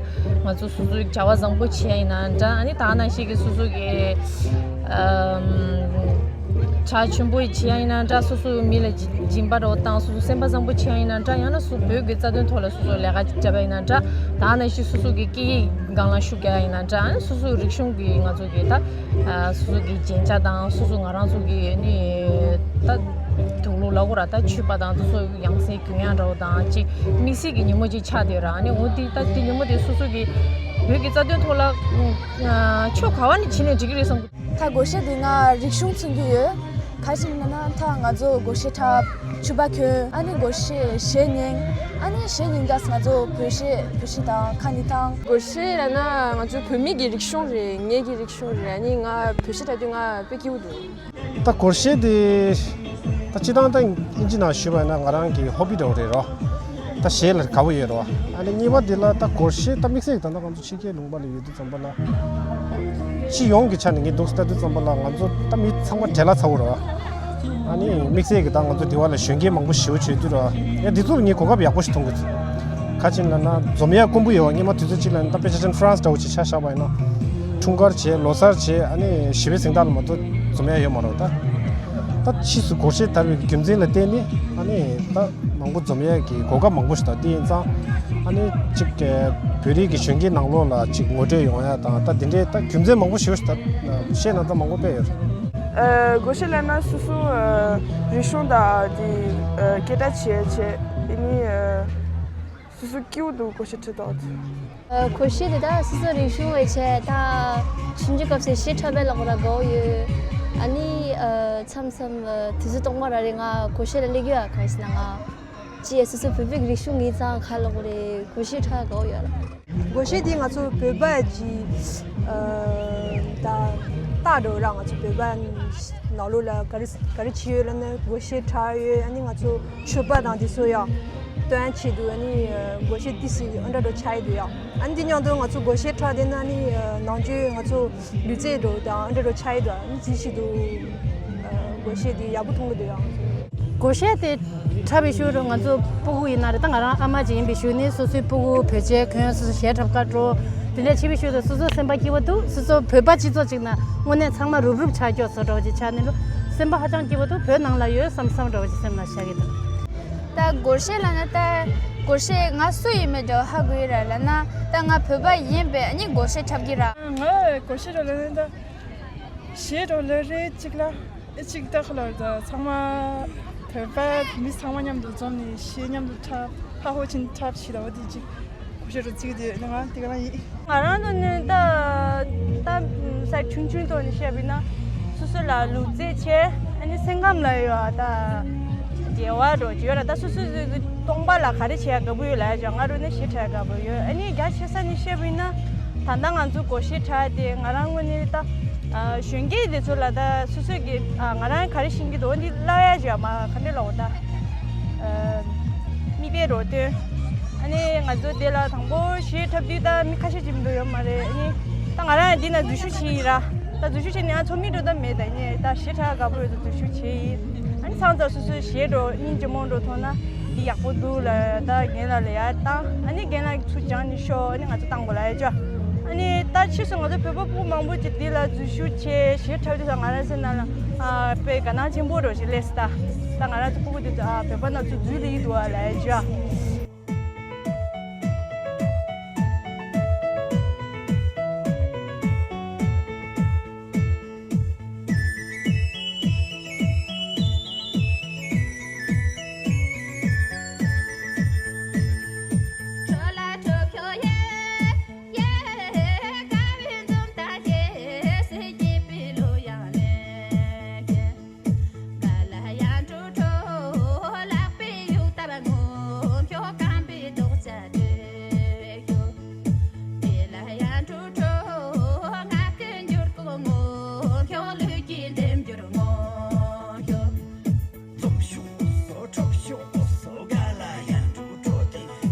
ང་ཚོ་སོ་སོའི་བྱ་བ་བཟང་པོ་བྱེད་ཡ་ཡིན་ན་འདྲ། ཨ་ནི་ད་ནང་བཞིན་གི་སོ་སོ་གི་ཨམ། བྱ་ཆེན་པོ་བྱེད་ཡ་ཡིན་ན་འདྲ། སོ་སོའི་མི་ལ་སྦྱིན་སྦྱིན་པ་འདྲ་བོ་བཏང་། སོ་སོ་སེམས་པ་བཟང་པོ་བྱེད་ཡ་ཡིན་ན་འདྲ། ཡང་ན་སོ་བོད་ཀྱི་རྩ་དོན་ཐོག་ལ་སོ་སོ་ལས་ཀ་བྱེད་པ་ཡིན་ན་འདྲ། ད་ནང་བཞིན་སོ་སོ་གི་སྐད་ཡིག་སྒང་ལ་ཤུགས་རྒྱག་ཡ་ཡིན་ན་འདྲ། ཨ་ནི་སོ་སོའི་རིག་གཞུང་གི་ང་ཚོ་གི་ད་ཨ་སོ་སོ་གི་རྒྱན་ཆ་དང་། སོ་སོ་ང་རང་ཚོ་གི་ནི་ད་དུག་ལོག་ལ་གོ་ར། ད་མཆོད་པ་དང་དེ་ཚོ་ཡང་སེ་གྱོན་ཡ་འདྲ་བོ་དང་། ཅིག་དམིགས་བསལ་གྱི་ཉིན་མོ་ཅིག་ཆགས་བསྡད་ཡོད་ར། ཨ་ནི་འོ་དེ་ད་དེ་ཉིན་མོ་དེ་སོ་སོ་གི་བོད་ཀྱི་རྩ་དོན་ཐོག་ལ་ཨ་ཕྱོགས་ག་བ་ནས་བྱས་ནས་འགྲིག་གི་རེད་བསམ་གི། ད་སྒོར་གཞས་དེ་ང་རིག་གཞུང་མཚོན་གྱི་ཡོད། ག་རེ་ཟེར་ན་ད་ང་ཚོ་སྒོར་གཞས་འཁྲབ། ཕྱུ་པ་གྱོན། ཨ་ནི་སྒོར་གཞས་གཞས་ཉན། ཨ་ནི་གཞས་ཉན་དུས་ང་ཚོ་བོད་གཞས་བོད་གཞས་དང་ཁ་ཉན་དང་། སྒོར་གཞས་ལབ་ན་ང་ཚོ་བོད་མི་གི་རིག་གཞུང་རེད། ངེད་ཀྱི་རིག་གཞུང་རེད། ཨ་ནི་ང་བོད་གཞས་འཁྲབ་དུས་ང་དཔེ་སྐྱིད་པོ་འདུག་ད་སྒོར་གཞས་དེ་ད་སྤྱིར་བཏང་ད་ཨིན་ཇི་ནང་ཞུས་པ་ཡིན་ན་ང་རང་གི་ཧོ་བི་འདྲ་བོ་རེད་རོ། ད་གཞས་ལ་དགའ་བོ་ཡོད་རོ། ཨ་ནི་གཉིས་པ་དེ་ལ་ད་སྒོར་གཞས་ད་དམིགས་བསལ་གྱི་ད་ལྟ་ང་ཚོ་ཕྱི་རྒྱལ་ལུང་པ་ལ་ཡོད་དུས་ཙམ་པ་ལ། སྤྱི་ཡོངས་ཀྱི་ཆ་ནས་ངས་འདུག་སེ་ལྟ་དུས་ཙམ་པ་ལ་ང་ཚོ་ད་མི་ཚང་མ་བྲེལ་བ་ཚ་བོ་རེད་བ། ཨ་ནི་དམིགས་བསལ་གྱི་ད་ང་ཚོ་འདི་བ་ལ་གཞོན་སྐྱེས་མང་པོ་ཞེ་པོ་བྱེད་དུས་རེད་བ། ཡ་འདི་ཚོ་ལ་ངས་གོ་སྐབས་ཡག་པོ་ཞིག་མཐོང་གི་འདུག་ག་ཅིག་ལབ་ན་འཛོམས་ཡག་དཀོན་པོ་ཡོད་བ། སྔོན་མ་དུས་ཚོད་གཅིག་ལ་ད་དཔེ་ཆ་ཅན་ཧྥ་རན་སི་འདྲ་བོ་ཅིག་ཆ་བཞག་པ་ཡིན་ན། འཁྲུངས་སྐར་བྱས། ལོ་གསར་བྱས། ཨ་ནི་ཞི་བའི་གཟེངས་རྟགས་ལ་མ་གཏོགས་འཛོམས་ཡག་ཡོད་མ་རེད་བ། ད་ད་ཕྱིས་སུ་སྒོར་གཞས་དར་བའི་རྒྱུ་མཚན་ལ་བརྟེན་ནས་ཨ་ནི་ད་མང་པོ་འཛོམས་ཡག་གི་གོ་སྐབས་མང་པོ་ཞིག་དང་། དེ་ཡིན་ཙང་ཨ་ནི་གཅིག་བོད་རིགས་ཀྱི་གཞོན་སྐྱེས་ནང་ལོགས་ལ་གཅིག་ངོ་སྤྲོད་ཡོང་ཡག་དང་། ད་དེ་འདྲའི་ད་རྒྱུ་མཚན་མང་པོ་ཞིག་ད་བཤད་ན་ད་མང་པོ་དཔེ་ཡོད་རེད། ཨ། སྒོར་གཞས་ལབ་ན་སོ་སོ་ཨ་རིག་གཞུང་དང་དེ་ཨ་སྐད་གྲགས་བྱེད་ཡག་བྱས། དེ་ནི་ཨ་སོ་སོ་སྐྱིད་པོ་འདུག་སྒོར་གཞས་ཁྲིད་ཐོག་ཨ། སྒོར་གཞས་དེ་ད་སོ་སོ་རིག་གཞུང་བའི་ཆེད་ད་ཆུང་ཆུང་སྐབས་སུ་གཞས་འཁྲབ་པའི་ལ་ཁོ་ར་དགའ་བོ་ཡོད། ཨ་ནི་ཨ་མཚམས་མཚམས་ཨ་དུས་ཚོད་སྟོང་པ་ར་རེ་ང་སྒོར་གཞས་ལ་སླེབས་ཡོད། ཨ་ག་རེ་ཟེར་ན་ང་ཅི་ཡ་སོ་སོ་བོད་པའི་རིག་གཞུང་ཡིན་ཙང་ག་ལ་ཁོ་རེ་སྒོར་གཞས་འཁྲབ་དགའ་བོ་ཡོད་ར། སྒོར་གཞས་འདི་ང་ཚོ་བོད་པ་གི་ཨ་ད་རྟགས་འདྲ་བོ་ར། ང་ཚོ་བོད་པ་ནང་ལོགས་ལ་ག་རེ་ག་རེ་བྱེད་ཡོད་ལབ་ན་སྒོར་གཞས་འཁྲབ་ཡོད། ཨ་ནི་ང་ཚོ་མཆོད་པ་དང་དེ་ཚོ་ཡང་སྟོན་ཆེད་དུ་ཨ་ནི་སྒོར་གཞས་ཏོག་ཙམ་ཨ་འདྲ་འདྲ་བོ་འཁྲབ་ཡི་འདུག་ཡ། ཨ་ནི་དེ་མཉམ་དུ་ང་ཚོ་སྒོར་གཞས་འཁྲབ་བསྡད་ན་ཨ་ནི་ནང་ཆོས་ང་ཚོ་ལུས་རྩལ་འདྲ་བོ་དང་ཨ་འདྲ་འདྲ་བོ་འཁྲབ་ཡི་འདུག་ཨ་ནི་དེ་བྱེད་དུས་སྒོར་གཞས་དེ་ཡག་པོ་མཐོང་གི་འདུག་ཡ། ང་ཚོ་སྒོར་གཞས་དེ་འཁྲབ་པའི་ཤུལ་རུ་ང་ཚོ་སྤུ་གུ་ཡིན་ན་རེད། ད་ང་རང་ཨ་མ་ཅིག་ཡིན་པའི་ཤུལ་ནས་སོ་སོའི་སྤུ་གུ་བོད་ཆས་གོན། སོ་སོ་གཞས་འཁྲབ་གར་འགྲོ། དེ་འདྲ་བྱེད་པའི་ཤུལ་དུ་སོ་སོ་སེམས་པ་སྐྱིད་པོ་འདུག་སོ་སོ་བོད་པ་སྤྱི་ཚོགས་ཅིག་ན་དངོས་གནས་ཚང་མ་རུབ་རུབ་ཆགས་ཀྱོག་བཟོ་འདྲ་བོ་ཅིག་ཆགས་ནས་ལོ། སེམས་པ་ཧ་ཅང་སྐྱིད་པོ་འདུག་བོད་ནང་ལ་ཡོད་བསམ་བསམ་འདྲ་བོ་ཅིག་སེམས་ལ་ཤར་གྱི་འདུག་ད་སྒོར་གཞས་ལབ་ན་ད་སྒོར་གཞས་ང་སུ་ཡིན་མིན་འདྲ་བོ་ཧ་གོ་ཡི་ར། ལབ་ན་ད་ང་བོད་པ་ཡིན་པས་ཨ་ནི་སྒོར་གཞས་འཁྲབ་ཀྱི་ར། ང་སྒོར་གཞས་འདྲ་ལབ་ན་ད་གཞས་འདྲ་ལབ་རེད་གཅིག་ལ། ཨེ་གཅིག་ད་ཁ་ལ་ད་ཚང་མ་བོད་པ་མི་ཚང་མ་མཉམ་དུ་འཛོམས་ནས་གཞས་མཉམ་དུ་འཁྲབ། ཧ་ཧོ་ཆིན་འཁྲབ་ཞིག་ལ་འོ་དེ་གཅིག་གོ་ཤེས་རུ་བརྩི་གི་འདུག་ང་དེ་ག་རང་ཡིན། ང་རང་ཚོ་ནི་ད་ད་ས་ཆུང་ཆུང་ཐོག་ནས་བཤད་པ་ཡིན་ན་སོ་སོ་ལ་ལུས་རྩལ་བྱས། ཨ་ནི་སེམས་ཁམས་ལ་ཡོད་ད་བདེ་བ་འདྲ་བོ་ཅིག་ཡོད་ར། ད་སོ་སོ་སྟོང་པ་ལ་ག་རེ་བྱེད་ཡ་དགའ་པོ་ཡོད་ལབ་ཡ་ཅིག་ང་རང་ནི་གཞས་འཁྲབ་ཡ་དགའ་པོ་ཡོད། ཨ་ནི་རྒྱ་ཆེ་ས་ནས་བཤད་པ་ཡིན་ན་ད་ལྟ་ང་ཚོ་སྒོར་གཞས་འཁྲབ་དེ་ང་རང་ངོས་ནས་ད། ཨ། གཞོན་སྐྱེས་དེ་ཚོ་ལ་ད་སོ་སོ་གི་ཨ། ང་རང་ག་རེ་ཤེས་ཀྱི་འདུག་འདི་བསླབ་ཡ་བྱས་མ་ག་འདྲ་ལབ་དགོས་ད། ཨ། མིག་དཔེ་འདྲ་བོ་སྟོན། ཨ་ནི་ང་ཚོ་དེ་ལ་དང་པོ་གཞས་འཁྲབ་དུས་ད་མི་ཁ་ཤས་ཅིག་མི་འདུག་ཡོད་མ་རེད། ཨ་ནི་ད་ང་རང་འདི་ན་འཛུལ་ཞུགས་བྱས་ཡིན་ར། ད་འཛུལ་ཞུགས་བྱས་ནས་ང་ཚོ་མི་འགྲོ་ད་མེད། ད་ནི་ད་གཞས་འཁྲབ་དགའ་པོ་ཡོད་ཚོ་འཛུལ་ཞུགས་བྱས་ཡིན། ཨ་ནི་ཚང་ཚང་སོ་སོའི་གཞས་འདྲ་བོ་སྙིང་རྗེ་མོ་འདྲ་བོ་མཐོང་ན། འདི་ཡག་པོ་འདུག་ལབ་ད་རྒན་ལགས་ལ་ཡར་བཏང་། ཨ་ནི་རྒན་ལགས་ཚུར་སྦྱངས་ནས་ཤོག་ཨ་ནི་ང་ཚོ་བཏང་དགོས་ལབ་ཡ་ཅོ། ཨ་ནི་ད་ཕྱིས་སུ་ང་ཚོ་བོད་པ་ཕྲུ་གུ་མང་པོ་ཅིག་འདི་ལ་འཛུལ་ཞུགས་བྱས་གཞས་འཁྲབ་དུས་ཙང་ང་རང་སེམས་ནང་ལ་ཨ་དཔེ་དགའ་སྣང་ཆེན་པོ་འདྲ་བོ་ཞིག་སླེབས་སོང་། ད་ད་ང་རང་ཚོ་ཕྲུ་གུ་འདི་ཚོ་ཨ་བོད་པ་ནང་ཚུར་འཛུལ་སླེབས་ཀྱི་འདུག་ཨ་ལབ་ཡ་ཅོ།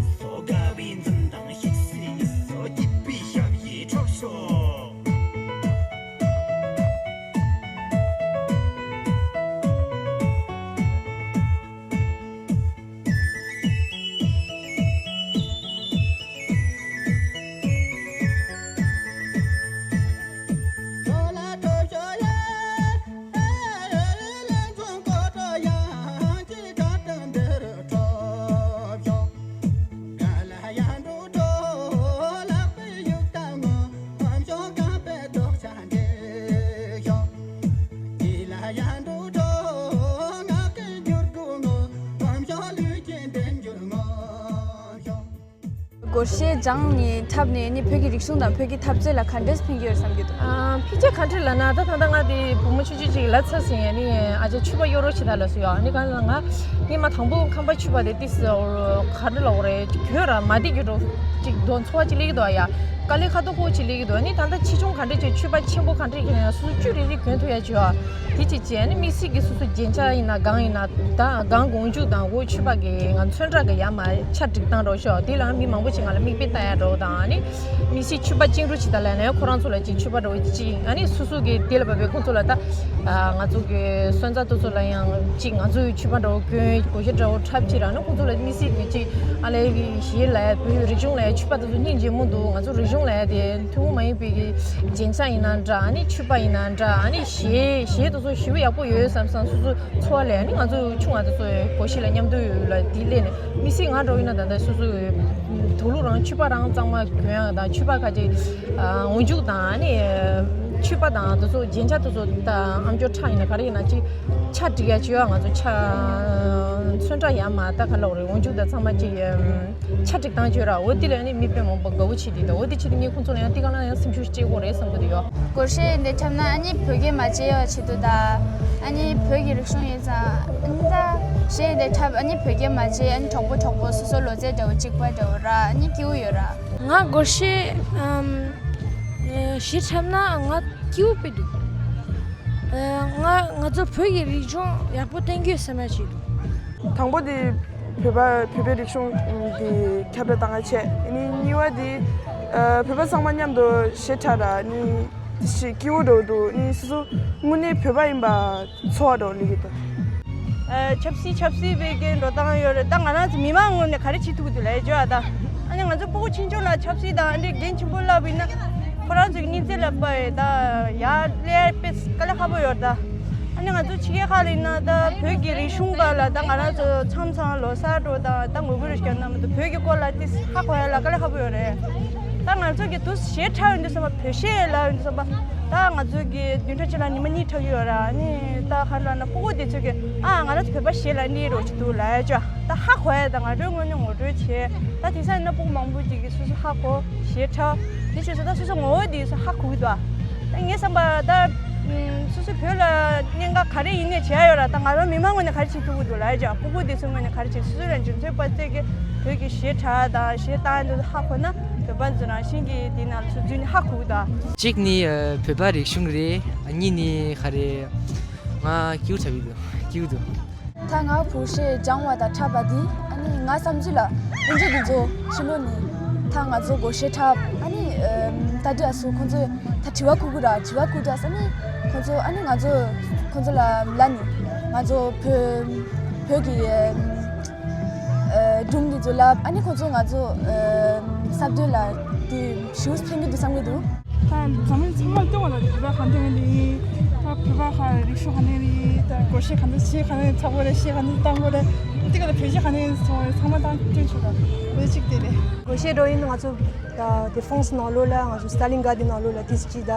སྒོར་གཞས་སྦྱངས་ནས་འཁྲབ་ནས་ནི་བོད་ཀྱི་རིག་གཞུང་དང་བོད་ཀྱི་འཐབ་རྩོད་ལ་ག་འདྲས་ཕན་གྱི་ཡོད་བསམ་གྱི་འདུག་ཨ། ཕན་ཆད་ག་འདྲས་ལབ་ན། ད་ད་ལྟ་ང་དེ་བུ་མོ་ཆུང་ཆུང་ཅིག་ལབ་ཚར་ཟིན། ཡ་ནི་ཨ་ཅག་ཕྱུ་པ་གཡོ་རོགས་བྱེད་ད་ལབ་སོང་། ཡ་ནི་ག་ལ་ང་སྔོན་མ་དང་པོ་ཁམས་པ་ཕྱུ་པ་དེ་ཏིས་ག་འདྲས་ལབ་དགོས་རེད། གྱོད་ར་མ་བདེ་རྒྱུ་འགྲོ་ཅིག་འདུག་འཚོ་བ་ཅིག་སླེབས་ཀྱི་འདུག་ཡ། དཀའ་ལས་ཁག་པོ་ཅིག་སླེབས་ཀྱི་འདུག་ཨ་ནི་ད་ལྟ་ཆེ་ཆུང་ག་འདྲས་ཅིག་ཕྱུ་པ་ཆེན་པོ་ག་འདྲས་ཀྱི་ཡང་སོ་སོ་བཅུད་རེ་རེ་གྱོན་ཐུབ་ཡ་བྱོས་ཨ། དེ་གཅིག་བྱས། ཨ་ནི་དམིགས་བསལ་གྱི་སོ་སོ་རྒྱན་ཆ་ཡིན་ན་གང་ཡིན་ན་ད་གང་གོང་འཇུག་དང་འོ་ཕྱུ་པ་གི་ང་ཚོན་ཁྲ་གི་ཡ་མ་ཆ་སྒྲིག་སྟངས་རོགས་ཤོག་དེ་ལ་མི་མང་པོ་ཞིག་ང་ལ་མིག་དཔེ་ལྟ་ཡ་འགྲོ་དང་། ཨ་ནི་དམིགས་བསལ་ཕྱུ་པ་བཅིངས་འགྲོལ་བྱེད་ད་ལ་ནས་ཁོ་རང་ཚོ་ལ་ཅིག་ཕྱུ་པ་འགྲོ་ཅིག་ཨ་ནི་སོ་སོ་གི་དེ་ལ་བབས་པའི་ཁོང་ཚོ་ལ་ད་ང་ཚོ་གི་སོན་རྩ་དེ་ཚོ་ལ་ཡང་ཅིག་ང་ཚོ་ཡི་ཕྱུ་པ་འདྲ་བོ་གྱོན། སྒོར་གཞས་འདྲ་བོ་འཁྲབ་ཅིག་ར་ནི་ཁོང་ཚོ་ལ་དམིགས་བསལ་གྱི་ཅིག་ཨ་ལས་གཞས་ལ་བོད་རིག་གཞུང་ལ་ཕྱུ་པ་དེ་ཚོ་སྙིང་རྗེ་མོ་འདུག་ང་ཚོ་རིག་གཞུང་ལ་དེ་ཐུན་མོང་མ་ཡིན་པའི་གི་རྒྱན་ཆ་ཡིན་ན་འདྲ། ཨ་ནི་ཕྱུ་པ་ཡིན་ན་འདྲ། ཨ་ནི་གཞས་གཞས་དེ་ཚོ་ཞེ་པོ་ཡག་པོ་ཡོད་བསམ་བསམ་སོ་སོ་འཚོ་བ་ལས། ཨ་ནི་ང་ཚོ་ཆུང་བ་དེ་ཚོ་སྒོར་གཞས་ལ་མཉམ་དུ་ཡོད་ལ་དེ་སླེབས་ནས་དམིགས་བསལ་ང་འདྲ་བོ་ཡིན་ན་ད་ལྟ་སོ་སོ་དུག་ལོག་རང་ཕྱུ་པ་རང་གཙང་མ་གྱོན་ཡ་དང་ཕྱུ་པ་ཁ་ཅིག་འོ་འཇུག་དང་ཨ་ནི་ཕྱུ་པ་དང་དེ་ཚོ་རྒྱན་ཆ་དེ་ཚོ་ད་ཨམ་ཅོག་ཁྲ་ཡིན་ན་ག་རེ་ཡིན་ན་ཅིག་ཆ་སྒྲིག་ཡ་བྱེད་ཡ། ང་ཚོ་ཆ་ཚོན་ཁྲ་ཡ་མ་ད་ག་ལབ་རེད། འོ་འཇུག་དང་ཚང་མ་ཅིག་ཆ་སྒྲིག་སྟངས་བྱོས་ར། འོ་དེ་ལ་ནི་མི་དཔེ་མང་པོ་དགའ་བོ་བྱེད་དེ་འདུག་འོ་དེ་བྱེད་དེ་ངས་ཁོང་ཚོ་ལ་ཡང་དེ་ག་ལ་ཡང་སེམས་ཤུགས་སྤྲད་དགོས་རེད་བསམ་གི་འདུག་ཡོ། སྒོར་གཞས་འདི་འཁྲབ་ན་ཨ་ནི་བོད་སྐད་མ་བརྗེད་ཡོ་བྱེད་དུ་ད། ཨ་ནི་བོད་ཀྱི་རིག་གཞུང་ཡིན་ཙང་ཨ་ནི་ད་གཞས་འདི་འཁྲབ་ཨ་ནི་བོད་སྐད་མ་བརྗེད། ཨ་ནི་གྲོགས་པོ་གྲོགས་པོ་སོ་སོ་ལོ་ཚད་འདྲ་བོ་གཅིག་པ་འདྲ་བོ་ར་ཨ་ནི་སྐྱིད་པོ་ཡོད་ར། ང་སྒོར་གཞས་ཨམ་གཞས་འཁྲབ་ན་ང་སྐྱིད་པོ་དཔེ་འདུག་ང་ང་ཚོ་བོད་ཀྱི་རིག་གཞུང་ཡག་པོ་བསྟན་དགོས་བསམ་ཡ་ཞིག་འདུག་དང་པོ་དེ་བོད་པ་བོད་པའི་རིག་གཞུང་དེ་ཁྱབ་བསྒྲགས་བཏང་ཡ་བྱས། ཨ་ནི་གཉིས་པ་དེ་ཨ་བོད་པ་ཚང་མ་མཉམ་དུ་གཞས་འཁྲབ་ར་ཨ་ནི་དེ་ཞིག་སྐྱིད་པོ་འདྲ་བོ་འདུག་ཨ་ནི་སོ་སོ་དངོས་གནས་བོད་པ་ཡིན་པ་ཚོར་བ་འདྲ་བོ་སླེབས་ཀྱི་འདུག་ཨ་ཆབ་སྲིད་ཆབ་སྲིད་པའི་གི་འགྲོ་སྟངས་ཡོད་རེད། ད་ང་རང་ཚོ་མི་མང་ངོས་ནས་ག་རེ་བྱེད་ཐུབ་ཀྱི་འདུག་ལབ་ཡ་བྱོས་ཨ། ད་ཨ་ནི་ང་ཚོ་སྤུ་གུ་ཆུང་ཆུང་ལ་ཆབ་སྲིད་དང་ཨ་འདྲའི་འགན་ཆེན་པོ་བསླབས་པ་ཡིན་ན་ཁོ་རང་ཚོ་གི་སྙིང་རྗེ་ལ་དཔའ་བའི་ད་ཡར་སླེབས་ཡ་དཔེ་དཀའ་ལས་ཁག་པོ་ཡོད་རེད་ད། ཨ་ནི་ང་ཚོ་ཕྱི་རྒྱལ་ཁག་ལ་ཡིན་ན་ད་བོད་ཀྱི་རིག་གཞུང་སྒང་ལ་ད་ང་རང་ཚོ་མཚམས་མཚམས་ལོ་གསར་འགྲོ་དང་ད་ངོ་རྒོལ་རེ་བྱེད་ན་མི་འདུག་བོད་ཀྱི་སྐོར་ལ་ཏིས་ཧ་གོ་ཡ་ལ་དཀའ་ལས་ཁག་པོ་ཡོད་རེད། ད་ང་ཚོ་གི་དུས་གཞས་འཁྲབ་ཡོང་དུས་ཙམ་པ་བོད་གཞས་ལབ་ཡོང་དུས་ཙམ་པ་ད་ང་ཚོ་གི་བདུན་ཕྲག་གཅིག་ལ་ཉི་མ་གཉིས་འཁྲབ་ཀྱི་ཡོད་ར། ཨ་ནི་ད་ག་རེ་ལབ་ན་སྤུ་གུ་དེ་ཚོ་གི་ཨ་ང་རང་ཚོ་བོད་པ་གཞས་ལ་གནས་རོགས་ཅིག་འདུག་ལབ་ཡ་ཅོ་ད་ཧ་གོ་ཡ། ད་ང་ཚོའི་ངོས་ནས་ངོ་སྤྲོད་བྱས། ད་དེང་སང་ཡིན་ན་སྤུ་གུ་མང་པོ་ཅིག་གིས་སོ་སོ་ཧ་གོ་གཞས་འཁྲབ་དེ་བྱས་ཙང་ད་སོ་སོ་ངོ་བོ་དེ་སོ་ཧ་གོ་གི་འདུག་ད་ངའི་བསམ་པ་ད་ཨུམ་སོ་སོའི་བོད་ལ་གནད་འགག་ག་རེ་ཡིན་ནའི་བྱེད་ཡ་ཡོད་ར། ད་ང་རང་མི་མང་ངོས་ནས་ག་རེ་བྱེད་ཐུབ་ཀྱི་འདུག་ལབ་ཡ་ཅིག་སྤུ་གུ་དེ་ཚོའི་ངོས་ནས་ག་རེ་བྱེད། སོ་སོ་ལ་འཇོན་ཐང་དཔའ་རྩལ་གྱི་བོད་ཀྱི་གཞས་འཁྲབ་དང་གཞས་བཏང་ཡ་འདི་ཚོ་ཧ་གོ་ན་བོད་པ་ཚོ་རང་བཞིན་གྱིས་དེའི་ནང་ལ་ཚུར་འཛུལ་ནས་ཧ་གོ་གི་འདུག་གཅིག་ནི་ཨ་བོད་པ་རིག་གཞུང་རེད། ཨ་གཉིས་ནི་ག་རེ་ང་སྐྱིད་པོ་འཁྲབ་ཀྱི་འདུག་སྐྱིད་པོ་འདུག་ད་ང་བོད་གཞས་སྦྱང་བ་དང་འཁྲབ་པ་འདི་ཨ་ནི་ང་བསམ་ཚུལ་ལ་ཨིན་ཇི་འདི་ཚོ་ཕྱི་ལོགས་ནས་ད་ང་ཚོ་སྒོར་གཞས་འཁྲབ་ཨ་ནི་ཨམ་ད་འདི་ཨ་སུ་ཁོང་ཚོས་ད་དྲི་བ་ཁུར་གི་ར། དྲི་བ་ཁུར་དུས་ཨ་ནི་ཁོང་ཚོ་ཨ་ནི་ང་ཚོ་ཁོང་ཚོ་ལ་ལབ་ནས་ང་ཚོ་བོད་བོད་ཀྱི་ཨམ་ཨ་སྒྲུང་འདི་ཚོ་ལབ། ཨ་ནི་ཁོང་ཚོ་ང་ཚོ་ཨམ་གསར་གཏོད་ལ་དེ་ཞེ་པོ་ཕན་གི་འདུག་བསམ་གི་འདུག་ད་འཛམ་གླིང་ཚང་མར་སྟོན་པ་ལ་བོད་པ་གང་འདྲ་ཡིན། ད་བོད་པ་ག་རིག་གཞུང་ག་ནས་རེད། ད་སྒོར་གཞས་ག་འདྲ་བྱེད། ག་ནས་འཁྲབ་དགོས་རེད། གཞས་ག་འདྲ་བཏང་དགོས་རེད། དེ་ག་ལ་བོད་གཞས་ག་ནས་སོང་རེད། ཚང་མ་བཏང་སྟོན་ཆོག་ད་འོ་གཅིག་དེ་རེད། སྒོར་གཞས་འགྲོ་ཡིན་ང་ཚོ་ད་དེ་ཧྥོན་སི་ནང་ལོགས་ལ་ང་ཚོ་སི་ཏཱ་ལིན་གྷ་དྷི་ནང་ལོགས་ལ་དེ་སི་ཅི་ད་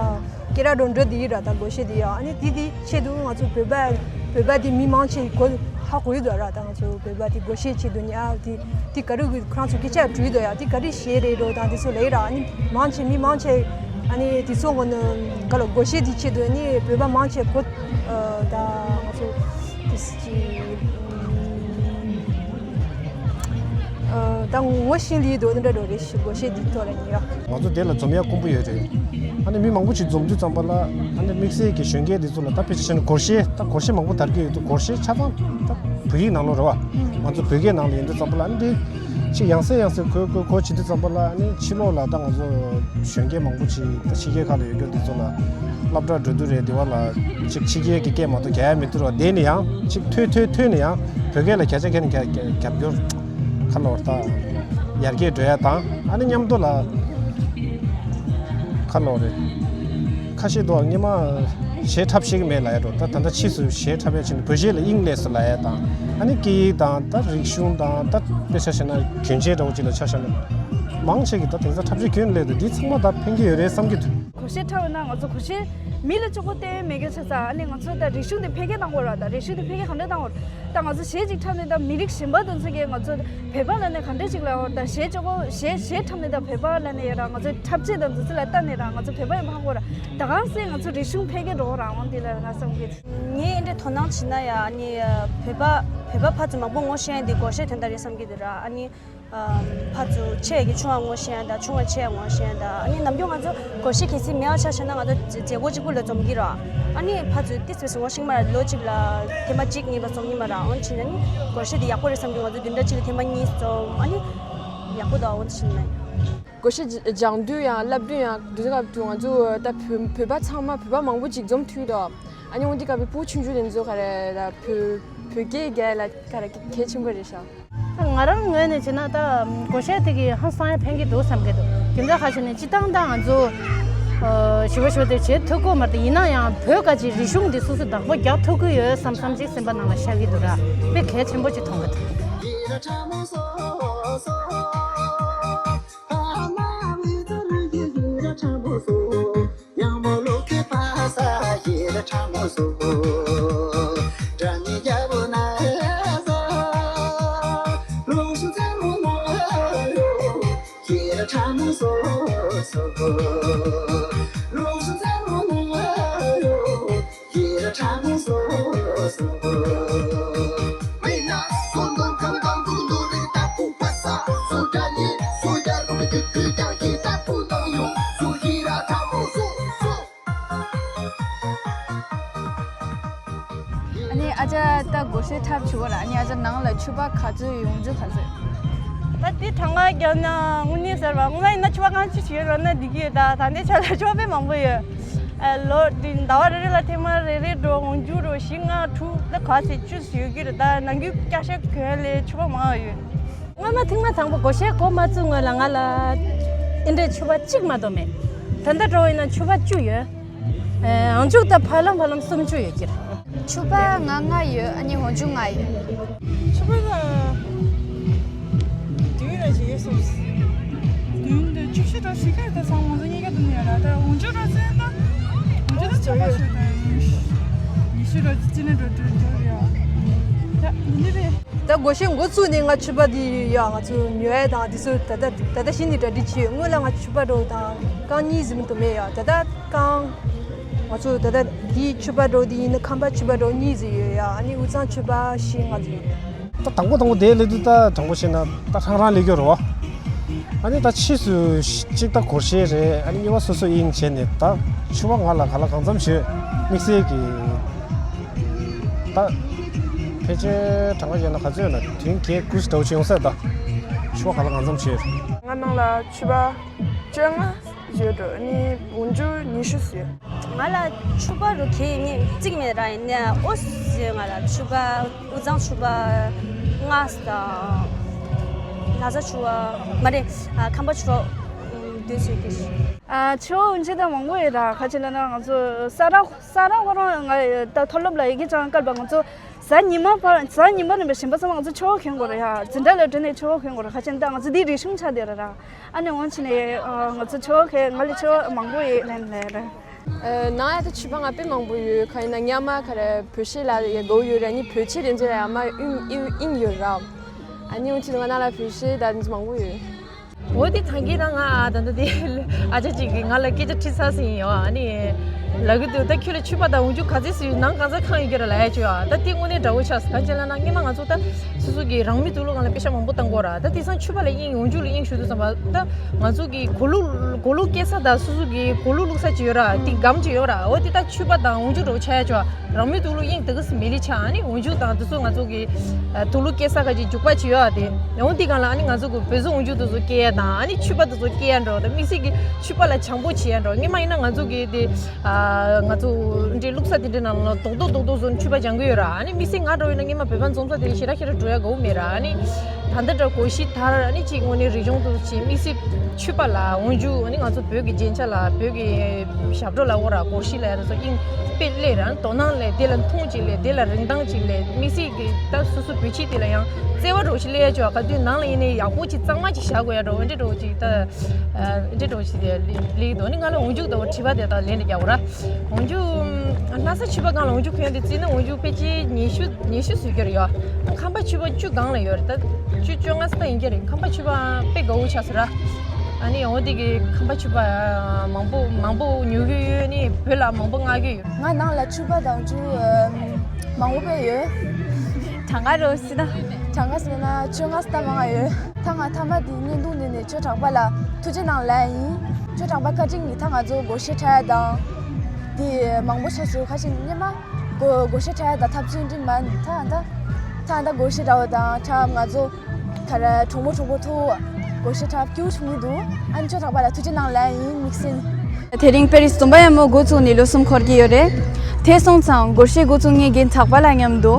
ཀེ་ར་འགྲོ་འགྲོ་དེ་ཡིན་ར། ད་སྒོར་གཞས་དེ་ཡ་ཨ་ནི་དེ་དེ་ཆེད་དུ་ང་ཚོ་བོད་པ་བོད་པ་དེ་མི་མང་ཆེ་གོ་ཧ་གོ་ཡི་འདུག་ར། ད་ང་ཚོ་བོད་པ་དེ་སྒོར་གཞས་ཆེད་དུ་ཉར་དེ། དེ་ག་རེ་གི་ཁོ་རང་ཚོ་སྐད་ཆ་དྲིས་འདུག་ཡ། དེ་ག་རེ་གཞས་རེད་འགྲོ་དང་དེ་ཚོ་ལབ་ར། ཨ་ནི་མང་ཆེ་མི་མང་ཆེ་ཨ་ནི་དེ་ཚོ་ངོ་ནི་ག་ལ་སྒོར་གཞས་དེ་ཆེད་དུ་ཨ་ནི་བོད་པ་མང་ཆེ་གོ་ད་ང་ཚོ་དེ་ཅི་ད་ངོ་ཤེས་ལི་འདུག་འདི་འདྲ་འགྲོ་རེད། སྒོར་གཞས་དེ་ཐོག་ལ་ཉེ་ཡ། ང་ཚོ་དེ་ལ་འཛོམས་ཡ་དཀོན་པོ་ཡོད་རེད། ཨ་ནི་མི་མང་པོ་ཅིག་འཛོམས་དུས་ཙམ་པ་ལ་ཨ་ནི་དམིགས་བསལ་གྱི་གཞོན་སྐྱེས་དེ་ཚོ་ལ་ད་དཔེ་ཆ་བཞག་ན་སྒོར་གཞས་ད་སྒོར་གཞས་མང་པོ་དར་གྱི་ཡོད་འདུག་སྒོར་གཞས་ཆ་ཚང་ད་བོད་ཡིག་ནང་ལོགས་རེད་བ། ང་ཚོ་བོད་སྐད་ནང་ལ་ཡིན་དུས་ཙམ་པ་ལ་ཨ་ནི་དེ་ཅིག་ཡང་སེ་ཡང་སེ་གོ་གོ་གོ་བྱེད་དུས་ཙམ་པ་ལ་ཨ་ནི་ཕྱི་ལོགས་ལ་ད་ང་ཚོ་གཞོན་སྐྱེས་མང་པོ་ཅིག་ད་ཕྱི་རྒྱལ་ཁག་ལ་ཡོད་རྒྱུ་དེ་ཚོ་ལ་སློབ་གྲྭ་འགྲོ་དུས་རེད། དེ་བ་ལ་ཅིག་ཕྱི་རྒྱལ་གྱི་སྐད་མ་གཏོགས་རྒྱག་ཡ་མེད་དུས་ར། དེ་ནི་ཡང་ཅིག་ཐོས་ཐོས་ཐོས་ནི་ཡང་བོད་སྐད་ལ་བརྒྱ་ཆ་བརྒྱ་ནི་རྒྱ་རྒྱ་རྒྱབ་སྐྱོར་ཁ་ལོ་ད་ཡར་རྒྱས་འགྲོ་ཡ་དང་། ཨ་ནི་མཉམ་དུ་ལ་ཁ་ལོ་རེད། ཁ་ཤས་དུ་སྔོན་མ་གཞས་འཁྲབ་ཤེས་ཀྱི་མེད་ལབ་ཡ་འགྲོ། ད་ད་ལྟ་ཕྱིས་སུ་གཞས་འཁྲབ་ཡ་ཕྱིན་ནས་བོད་གཞས་ལ་དབྱིངས་སླེབས་སོང་ལབ་ཡ་དང་། ཨ་ནི་སྐད་ཡིག་དང་ད་རིག་གཞུང་དང་ད་དཔེ་ཆ་བཞག་ན་གྱོན་ཆས་འདྲ་བོ་ཅིག་ལ་ཆ་བཞག་ན་མང་ཆེ་གིས་ད་དེང་སང་འཁྲབ་ཆས་གྱོན་སླེབས་འདུག་འདི་ཚང་མ་ད་ཕན་གྱི་ཡོད་རེད་བསམ་གྱི་འདུག་སྒོར་གཞས་འཁྲབ་ཡོད་ན་ང་ཚོ་སྒོར་གཞས་ མི་ལ་གཅིག་པོ་བརྟེན་མེད་མཁན་ཆགས་ཚར། ཨ་ནི་ང་ཚོ་ད་རིག་གཞུང་དེ་འཕེལ་རྒྱས་གཏང་དགོས་ར། ད་རིག་གཞུང་དེ་འཕེལ་རྒྱས་ག་འདྲ་གཏང་དགོས་ར། ད་ང་ཚོ་གཞས་ཅིག་འཁྲབ་ནས་ད་མི་རིགས་གཞན་པ་དེ་ཚོ་གིས་ང་ཚོ་བོད་པ་ལབ་ནས་ག་འདྲ་ཅིག་ལབ་ཡོད་ར། ད་གཞས་གཅིག་པོ་གཞས་གཞས་འཁྲབ་ནས་ད་བོད་པ་ལབ་ནས་ཡོད་ར། ང་ཚོ་འཁྲབ་ཆས་དང་དེ་ཚོ་ལ་ལྟ་ནས་ར་ང་ཚོ་བོད་པ་ཡིན་པ་ཧ་གོ་ར། ད་གང་ཟེར་ང་ཚོ་རིག་གཞུང་འཕེལ་རྒྱས་འགྲོ་གི་ར། འོང་དེ་ལ་ང་བསམ་གི། ངས་འདི་འདྲའི་དོ་སྣང་བྱས་ན་ཡ། ཨ་ནི་བོད་པ་བོད་པ་ཕར་ཚུར་མང་པོ་ངོ་ཤེས་ཡ་འདི་སྒོར་གཞས་དོན་དག་རེད་བསམ་གི་འདུག་ར། ཨ་ནི་ཕར་ཚུར་ཆེ་གི་ཆུང་བ་ངོ་ཤེས་ཡ་དང་ཆུང་བ་ཆེ་ངོ་ཤེས་ཡ་དང་། ཨ་ནི་ནམ་རྒྱུན་ང་ཚོ་སྒོར་གཞས་གལ་སྲིད་མེད་པ་ཆ་བཞག་ན་ང་ཚོ་མཛད་སྒོ་གཅིག་པུ་ལ་འཛོམས་ཀྱི་ར། ཨ་ནི་ཕར་ཚུར་ཏིས་པིས་ངོ་ཤེས་མ་ར། ལོ་གཅིག་ལ་ཐེངས་མ་གཅིག་གཉིས་པ་འཛོམས་ཀྱི་མ་ར། འོན་ཕྱིན་ཨ་ནི་སྒོར་གཞས་དེ་ཡག་པོ་རེད་བསམ་གི། ང་ཚོ་བདུན་ཕྲག་གཅིག་ལ་ཐེངས་མ་གཉིས་འཛོམས། ཨ་ནི་ཡག་པོ་འདུག་འོན་ཕྱིན་ན། སྒོར་གཞས་སྦྱང་དུས་ཡང་བསླབ་དུས་ཡང་དུས་སྐབས་དུ་ང་ཚོ་ད་བོད་བོད་པ་ཚང་མ་བོད་པ་མང་པོ་ཅིག་འཛོམས་ཐུབ་དོ། ཨ་ནི་འོ་འདི་སྐབས་བུ་ཆུང་ཆུང་དེ་ཚོ་ག་རེ་ད་བོད་བོད་སྐད་རྒྱག་ལ་ག་རེ་གལ་ཆེན་པོ་རེད་ཤག་ད་ང་རང་ངོས་ནས་བྱས་ན་ད་སྒོར་གཞས་དེ་གི་ཧང་སང་ཡ་ཕན་གི་འདུག་བསམ་གི་འདུག་དེ་འདྲ་ཁ་ཤས་ནས་སྤྱི་བཏང་ད་ང་ཚོ་ཞི་བ་ཞོ་དེ་བྱེད་ཐུབ་ཀྱི་མ་རེད། ཡིན་ན་ཡང་བོད་སྐད་ཀྱི་རིག་གཞུང་འདི་སོ་སོ་བདག་པོ་རྒྱག་ཐུབ་ཀྱི་ཡོད་བསམ་བསམ་ཅིག་སེམས་པ་ནང་ལ་ཤར་གི་འདུག་ར། དཔེ་གལ་ཆེན་པོ་ཅིག་མཐོང་གི་འདུག་ཨ་ནི་ཨ་ཅག་ད་སྒོར་གཞས་འཁྲབ་བྱེད་པ་ར། ཨ་ནི་ཨ་ཅག་ནང་ལ་ཕྱུ་པ་ག་ཚོད་ཡོང་རྒྱུ་ག་ཚོད། ད་དེ་གྲངས་ཀ་བརྒྱབ་ན་དངོས་གནས་ཟེར་བ་སྔོན་མ་ཡིན་ན་ཕྱུ་པ་གང་ཅི་ཞིག་ཡོད་ལབ་ན་འགྲིག་གི་ཡོད། ད་ད་ལྟའི་ཆ་ལ་ཕྱུ་པ་དཔེ་མང་པོ་ཡོད། ཨ་ལོ་འདི་ཟླ་བ་རེ་རེ་ལ་ཐེངས་མ་རེ་རེ་འགྲོ་འོང་རྒྱུ་རོ་བཞི་ལྔ་དྲུག་ད་ག་ཚོད་བཅུ་ཡོད་ཀྱི་རེད། ད་ནང་རྒྱུ་བསྐྱར་བཤད་གོན་ལས་ཕྱུ་པ་མང་བ་ཡོད། སྔོན་མ་ཐེངས་མ་དང་པོ་སྒོར་གཞས་འགོ་མ་བཙུགས་སྔོན་ལ་ང་ལ་ཨེ་འདྲའི་ཕྱུ་པ་གཅིག་མ་གཏོགས་མེད། ད་ལྟ་འགྲོ་བ་ཡིན་ན་ཕྱུ་པ་བཅུ་ཡོད། ཨེ་འོང་ཆུ་ད་ཕ་ལམ་ཕ་ལམ་སུམ་ཅུ་ཡོད་ཀྱི་རེད། ཕྱུ་པ་ང་ལྔ་ཡོད། ཨ་ནི་འོང་ཆུ་ལྔ་ཡོད། ཕྱུ་པ་ལ་དུས་ར་ཞིག་ཡོད་སོང་། དུས་འདི་བཅུ་བཞི་དང་ཞིག་ག་ད་ཚང་མ་ཚོ་གཉིས་ཀ་དུ་ནས་ཡོད་ལ། ད་འོང་ཆུ་ར་ཚན་ད་འོང་ཆུ་ད་ཚོ་ཡོད། ཉི་ཤུ་ར་ཅི་ནས་འགྲོ་འགྲོ་འགྲོ་ཡོད། ད་འདི་རེད། ད་སྒོར་གཞས་འགོ་བཙུགས་ནས་ང་ཕྱུ་པ་འདི་ཡ་ང་ཚོ་ཉོ་ཡ་དང་འདི་ཚོ་ད་ལྟ་ད་ལྟ་བཞིན་དུ་གྲ་སྒྲིག་བྱས་ཡོད། སྔོན་ལ་ང་ཕྱུ་པ་འདྲ་བོ་དང་རྐང་གཉིས་ཟིན་དུ་མེད་ཡ། ད་ལྟ་རྐང་ང་ཚོ་ད་ལྟ་འདི་ཕྱུ་པ་འདྲ་བོ་འདི་ཡིན་ན་ཁམས་པ་ཕྱུ་པ་འདྲ་བོ་གཉིས་ཟིན་ཡོད་ཡ། ཨ་ནི་དབུས་གཙང་ཕྱུ་པ་བཞི་ལྔ་ཟིན་ཡོད། ད་དང་པོ་དང་པོ་དེ་སླེབས་དུས་ད་དྲང་པོ་བཤད་ན་ད་ཧྲང་ཧྲང་སླེབས་ཀྱི་རེད་བ། ཨ་ནི་ད་ཕྱིས་སུ་གཅིག་ད་སྒོར་གཞས་རེད། ཨ་ནི་གཉིས་པ་སོ་སོ་དབྱིངས་བྱས་ནས་ད་ཕྱུ་པ་ང་ལ་ག་ལ་གང་འཚམ་བྱོས། དམིགས་བསལ་གྱི་ད་ཕལ་ཆེར་གྲངས་ཀ་བྱས་ན་ག་ཚོད་ཡོད་ན་བདུན་བརྒྱད་དགུ་ཞིག་འདྲ་བོ་ཅིག་ཡོང་ས་རེད། ད་ཕྱུ་པ་ག་ལ་གང་འཚམ་བྱོས། ང་ནང་ལ་ཕྱུ་པ་བཅོ་ལྔ་ཡོད་འགྲོ། ཨ་ནི་འོང་ཆུ་ཉི་ཤུ་ཡོད། ང་ལ་ཕྱུ་པ་རུ་གེ་ནི་གཅིག་མེད་ར། ཡིན་ན་ཨོ་ཟེར། ང་ལ་ཕྱུ་པ་དབུས་གཙང་ཕྱུ་པ་ལྔ་དང་ལྷ་ས་ཕྱུ་པ་མ་རེད། ཨ་ཁམས་པ་ཕྱུ་པ་བདུན་ཟེར་གྱི། ཨ་ཕྱུ་པ་འོན་ཅི་ད་མང་པོ་ཡོད་ར། ཁ་ཅིག་ལ་ན་ང་ཚོ་ས་ར་ས་ར་ཁོ་རང་ང་ད་མཐོ་སློབ་ལ་ཡི་གེ་སྦྱང་སྐབས་ལ་ང་ཚོ་གཟའ་ཉི་མ་བར་གཟའ་ཉི་མ་རིམ་པ་གཞན་པ་ཚང་མ་ང་ཚོ་ཕྱུ་པ་གྱོན་དགོས་ར་ཡ། འཛིན་གྲྭ་ལ་འགྲོ་ནས་ཕྱུ་པ་གྱོན་དགོས་ར། ཁ་ཅིག་ད་ང་ཚོ་འདི་རིག་གཞུང་ཆགས་བསྡད་ར་ར། ཨ་ནི་འོང་ཕྱིན་ནས་ང་ཚོ་ཕྱུ་པ་གྱོན། ང་ལ་ཕྱུ་པ་མང་པོ་ཡོད་ལན་ལན་ར། ནང་ཡ་ད་ཕྱུ་པ་ང་དཔེ་མང་པོ་ཡོད། ག་ཡིན་ན་སྔོན་མ་ག་རེ་བོད་གཞས་ལ་ཡ་དགའ་བོ་ཡོད་རེད། ཨ་ནི་བོད་ཆས་དེ་ཚོ་ལ་ཡ་མ་དབྱིངས་དབྱིངས་ཡོད་ར། ཨ་ནི་འོང་ཕྱིན་ང་ནང་ལ་བོད་གཞས་ད་དེ་ཚོ་མང་པོ་ཡོད། འོ་དེ་ཐང་གི་རང་ང་ཨ་ད་ད་དེ་ཨ་ཅག་ཅིག་གིས་ང་ལ་སྐད་ཆ་དྲིས་ཚར་ཟིན་ཡོད། ཨ་ནི་ལབ་གི་འདུག་ད་ཁྱོད་ལ་ཕྱུ་པ་དང་འོང་ཆུ་ག་ཚོད་ཟིན་ནང་གང་ཚ་ཁང་ཡོད་ཀྱི་ར་ལབ་ཡ་ཅིག་ཡོད། ཨ་ད་དེ་དངོས་གནས་འདྲ་བོ་ཆགས་སོང་། ག་ཅི་ལབ་ན་སྔོན་མ་ང་ཚོ་ད་སོ་སོ་གི་རང་མོས་དུག་ལོག་སྒང་ལ་པེ་ཤ་མང་པོ་བཏང་གོ་ར། ད་དེང་སང་ཕྱུ་པ་ལ་དབྱིངས་འོང་ཆུ་ལ་དབྱིངས་ཞུ་དུས་ཙམ་པ་ད་ང་ཚོ་གི་གོས་ལུགས་གོས་ལུགས་སྐྱེ་ས་དང་སོ་སོ་གི་གོས་ལུགས་བླུགས་ས་ཅིག་ཡོད་ར། དེ་སྒམ་ཅིག་ཡོད་ར། འོ་དེ་ད་ཕྱུ་པ་དང་འོང་ཆུ་འདྲ་བོ་ཆགས་ཡ་ཅིག་ཡོད། རང་མོས་དུག་ལོག་དབྱིངས་དེ་ག་སི་མེ་ལི་ཆ། ཨ་ནི་འོང་ཆུ་དང་དེ་ཚོ་ང་ཚོ་གི་དུག་ལོག་སྐྱེ་ས་ཁ་ཅིག་རྒྱུག་པ་ཅིག་ཡོད་ཨ། དེ་འོང་དེ་སྒང་ལ་ཨ་ནི་ང་ཚོ་གི་བོད་ཟོ་འོང་ཆུ་དེ་ཚོ་སྐྱེ་ཡ་དང་། ཨ་ནི་ཕྱུ་པ་དེ་ཚོ་སྐྱེ་ཡ་འགྲོ། ད་དམིགས་བསལ་གི་ཕྱུ་པ་ལ་བྱང་པོ་བྱེད་ཡ་འགྲོ། སྔོན་མ་ཡིན་ན་ང་ཚོ་གི་དེ་ང་ཚོ་འདྲེ་བླུགས་ས་དེ་འདྲའི་ནང་ལ་རྡོག་རྡོག་རྡོག་རྡོག་བཟོ་ནས་ཕྱུ་པ་སྦྱང་གི་ཡོད་ར། ཨ་ནི་དམིགས་བསལ་ང་འདྲ་བོ་ཡིན་ན་སྔོན་མ་བོད་པ་འཛོམས་ས་དེ་ཞེ་དྲག་ཞེ་དྲག་འགྲོ་ཡ་དགའ་བོ་མེད་ར། ཨ་ནི་ད་ལྟ་འདྲ་གོ་ཤི་དར་ཨ་ནི་ཅིག་དངོས་གནས་རིག་གཞུང་དུ་ཅིག་དམིགས་བསལ་ ཆོས་པ་ལ་འོག་འཇུག་ནི་ང་ཚོ་བོད་ཀྱི་རྒྱན་ཆ་ལ་བོད་ཀྱི་ཞབས་བྲོ་ལ་འོ་ར་སྒོར་གཞས་ལ་ཡ་དེ་ཚོ་དབྱིངས་དཔེ་སླེབས་ར་དོ་སྣང་སླེབས། དེ་ལ་མཐོང་ཅིག་སླེབས། དེ་ལ་རིན་ཐང་ཅིག་སླེབས། དམིགས་བསལ་གྱི་ད་སོ་སོ་བོད་ཆས་དེ་ལ་ཡང་བརྩེ་བ་འདྲ་བོ་ཞིག་སླེབས་ཡ་ཅོག་ག་དུས་ནང་ལ་ཡིན་ནའི་ཡག་པོ་ཅིག་གཙང་མ་ཅིག་བཞག་དགོས་ཡ་འདྲ་བོ་འདི་འདྲ་བོ་ཅིག་ད་འདི་འདྲ་བོ་ཞིག་སླེབས་འདུག་ནི་ང་ལ་འོག་འཇུག་ལྟ་བུ་བྲིས་པ་དེ་དག་ལན་འདེབས་རྒྱག་དགོས་ར། འོག་འཇུག་ལྷ་ས་ཆོས་པ་སྒང་ལ་འོག་འཇུག་གོན་དེ་བརྩིས་ན་འོག་འཇུག་ཕལ་ཆེར་ཉི་ཤུ་ཉི་ཤུ་ཟིན་གྱི་རེད་ཡ། ཁམས་པ་ཆོས་པ་བཅུ་སྒང་ལ་ཡོད་རེད། ད་བཅུ་བཅོ་ལྔ་ཙམ་ཡིན་གྱི་རེད། ཁམས་པ་ཆོས་པ་དཔེ་དགའ་བོ་ཆགས་སོང་ར། ཨ་ནི་འོ་དེ་གི་ཁམས་པ་ཆོས་པ་མང་པོ་མང་པོ་ཉོ་གི་ཡོད། ནི་བོད་ལ་མང་པོ་མངགས་གི་ཡོད། ང་ནང་ལ་ཆོས་པ་དང་བཅུ་མང་པོ་དཔེ་ཡོད། གྲངས་ཀ་རོ་སི་ན། གྲངས་ཀ་སི་ན་བཅོ་ལྔ་ཙམ་མང་ང་ཡོད། ད་ང་མཐའ་མ་དེ་བརྙན་ཐུང་འདི་ནས་ཆོས་གྲགས་པ་ལ་ཐུགས་རྗེ་གནང་ལབ་ཡིན། ཆོས་གྲགས་པ་བཀའ་དྲིན་གྱིས་ད་ང་ཚོ་སྒོར་གཞས་འཁྲབ་ཡ་དང་། དེ་མང་པོ་ཆགས་སོང་། ཁ་ཤས་སྔོན་མ་སྒོ་སྒོར་གཞས་འཁྲབ་ཡ་དང་འཐབ་རྩོད་འདི་མ་ད་ད་ད་ད་སྒོར་གཞས་འདྲ་བོ་དང་འཁྲབ། ང་ཚོ་ག་རེ་གྲོགས་མོ་གྲོགས་པོ་ཐུག་སྒོར་གཞས་འཁྲབ་སྐྱིད་པོ་བྱུང་གི་འདུག་ཨ་ནི་ཆོས་གྲགས་པ་ལ་ཐུགས་རྗེ་གནང་ལབ་ཡིན། དམིགས་བསལ། དེ་རིང་དཔེ་རིས་འཛོམས་པ་ཡག་མོ་འགོ་བཙུགས་ནས་ལོ་གསུམ་འཁོར་གྱི་ཡོད་རེད། དེ་སོང་ཙང་སྒོར་གཞས་འགོ་བཙུགས་མཁན་རྒན་གྲགས་པ་ལགས་མཉམ་དུ་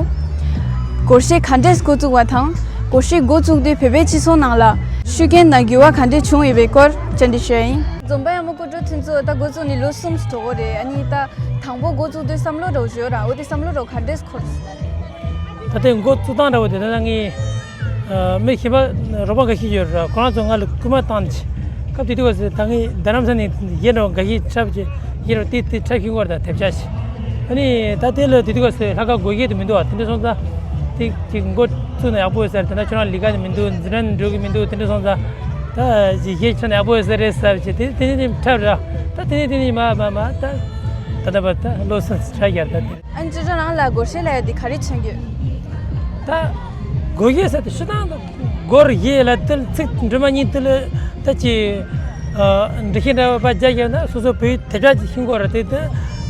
སྒོར་གཞས་ག་འདྲས་འགོ་བཙུགས་པ་དང་། སྒོར་གཞས་འགོ་བཙུགས་དུས་བོད་པའི་སྤྱི་ཚོགས་ནང་ལ་ཤུགས་རྐྱེན་དང་འགྱུར་བ་ག་འདྲས་བྱུང་ཡོད་པའི་སྐོར་བཅར་འདྲི་ཞུ་ཡ་ཡིན། འཛོམས་པ་ཡག་མོ་སྐུ་མགྲོན་ཁྱེད་ཚོ་ད་འགོ་བཙུགས་ནས་ལོ་གསུམ་ཙམ་འགྲོ་གི་རེད། ཨ་ནི་ད་དང་པོ་འགོ་བཙུགས་དུས་བསམ་བློ་འདྲ་བོ་ཡོད་ར། འོ་དེ་བསམ་བློ་འདྲ་བོ་ག་འདྲས་འཁོར། ད་ལྟའི་འགོ་བཙུགས་སྟངས་འདྲ་བོ་དེ་ད་ལྟ་ངས་མི་གཞན་པ་རོགས་པ་འགའ་ཤས་ཡོད་ར། ཁོ་རང་ཚོ་ང་ལ་སྐུལ་མ་བཏང་། སྐབས་དེ་དུས་སྐབས་སུ་ད་ངས་རྡ་རམ་ས་ནས་གཞས་འདྲ་བོ་འགའ་ཤས་འཁྲབ་བྱས། གཞས་འདྲ་བོ་དེ་དེ་འཁྲབ་ཤེས་ཀྱི་ཡོད་རེད། ད་དེབ་ཆག་བཞིན། ཨ་ནི་ད་དེ་ལ་དེ་དུས་སྐབས་སུ་ལྷག་དཀར་སྒོར་གཞས་དེ་མི་འདུག་བ། དེ་འདྲ་སོང་ཙང་དེ་དེ་འགོ་བཙུགས་ན་ཡག་པོ་ཡོད་ས་རེད། དེ་འདྲ་ཁྱོད་རང་ལས་ཀ་ནི་མི་འདུག་འཛིན་གྲྭ་ནི་འགྲོ་གི་མི་འདུག་དེ་འདྲ་སོང་ཙང་ད་གཞས་ཁྱོད་ན་ཡག་པོ་ཡོད་ས་རེད་ཟེར་བྱས། དེ་དེ་ནས་འཁྲབ་ར། ད་དེ་ནས་དེ་ནས་མ་མ་མ་ད་ད་ལྟ་བར་ད་ལོ་གསུམ་འཁྲབ་བཞག་ད་དེ། ཨ་ནི་ཅོ་ཅོ་རང་ལ་སྒོར་གཞས་ལབ་ཡ་དེ་ག་རེ་མཚོན་གྱི་ཡོད། ད་སྒོར་གཞས་ཟེར་དེ་སྤྱིར་བཏང་དུ་སྒོར་གཞས་ལ་དེ་ཚིག་འབྲུ་མ་གཉིས་དེ་ལ་ད་ཅི་འགྲེལ་བཤད་འདྲ་བ་རྒྱག་ཡོད་ན་སོ་སོ་བོད་ཡིག་དེབ་ཆག་ཅིག་ཤེས་དགོས་ར། དེ་དེ་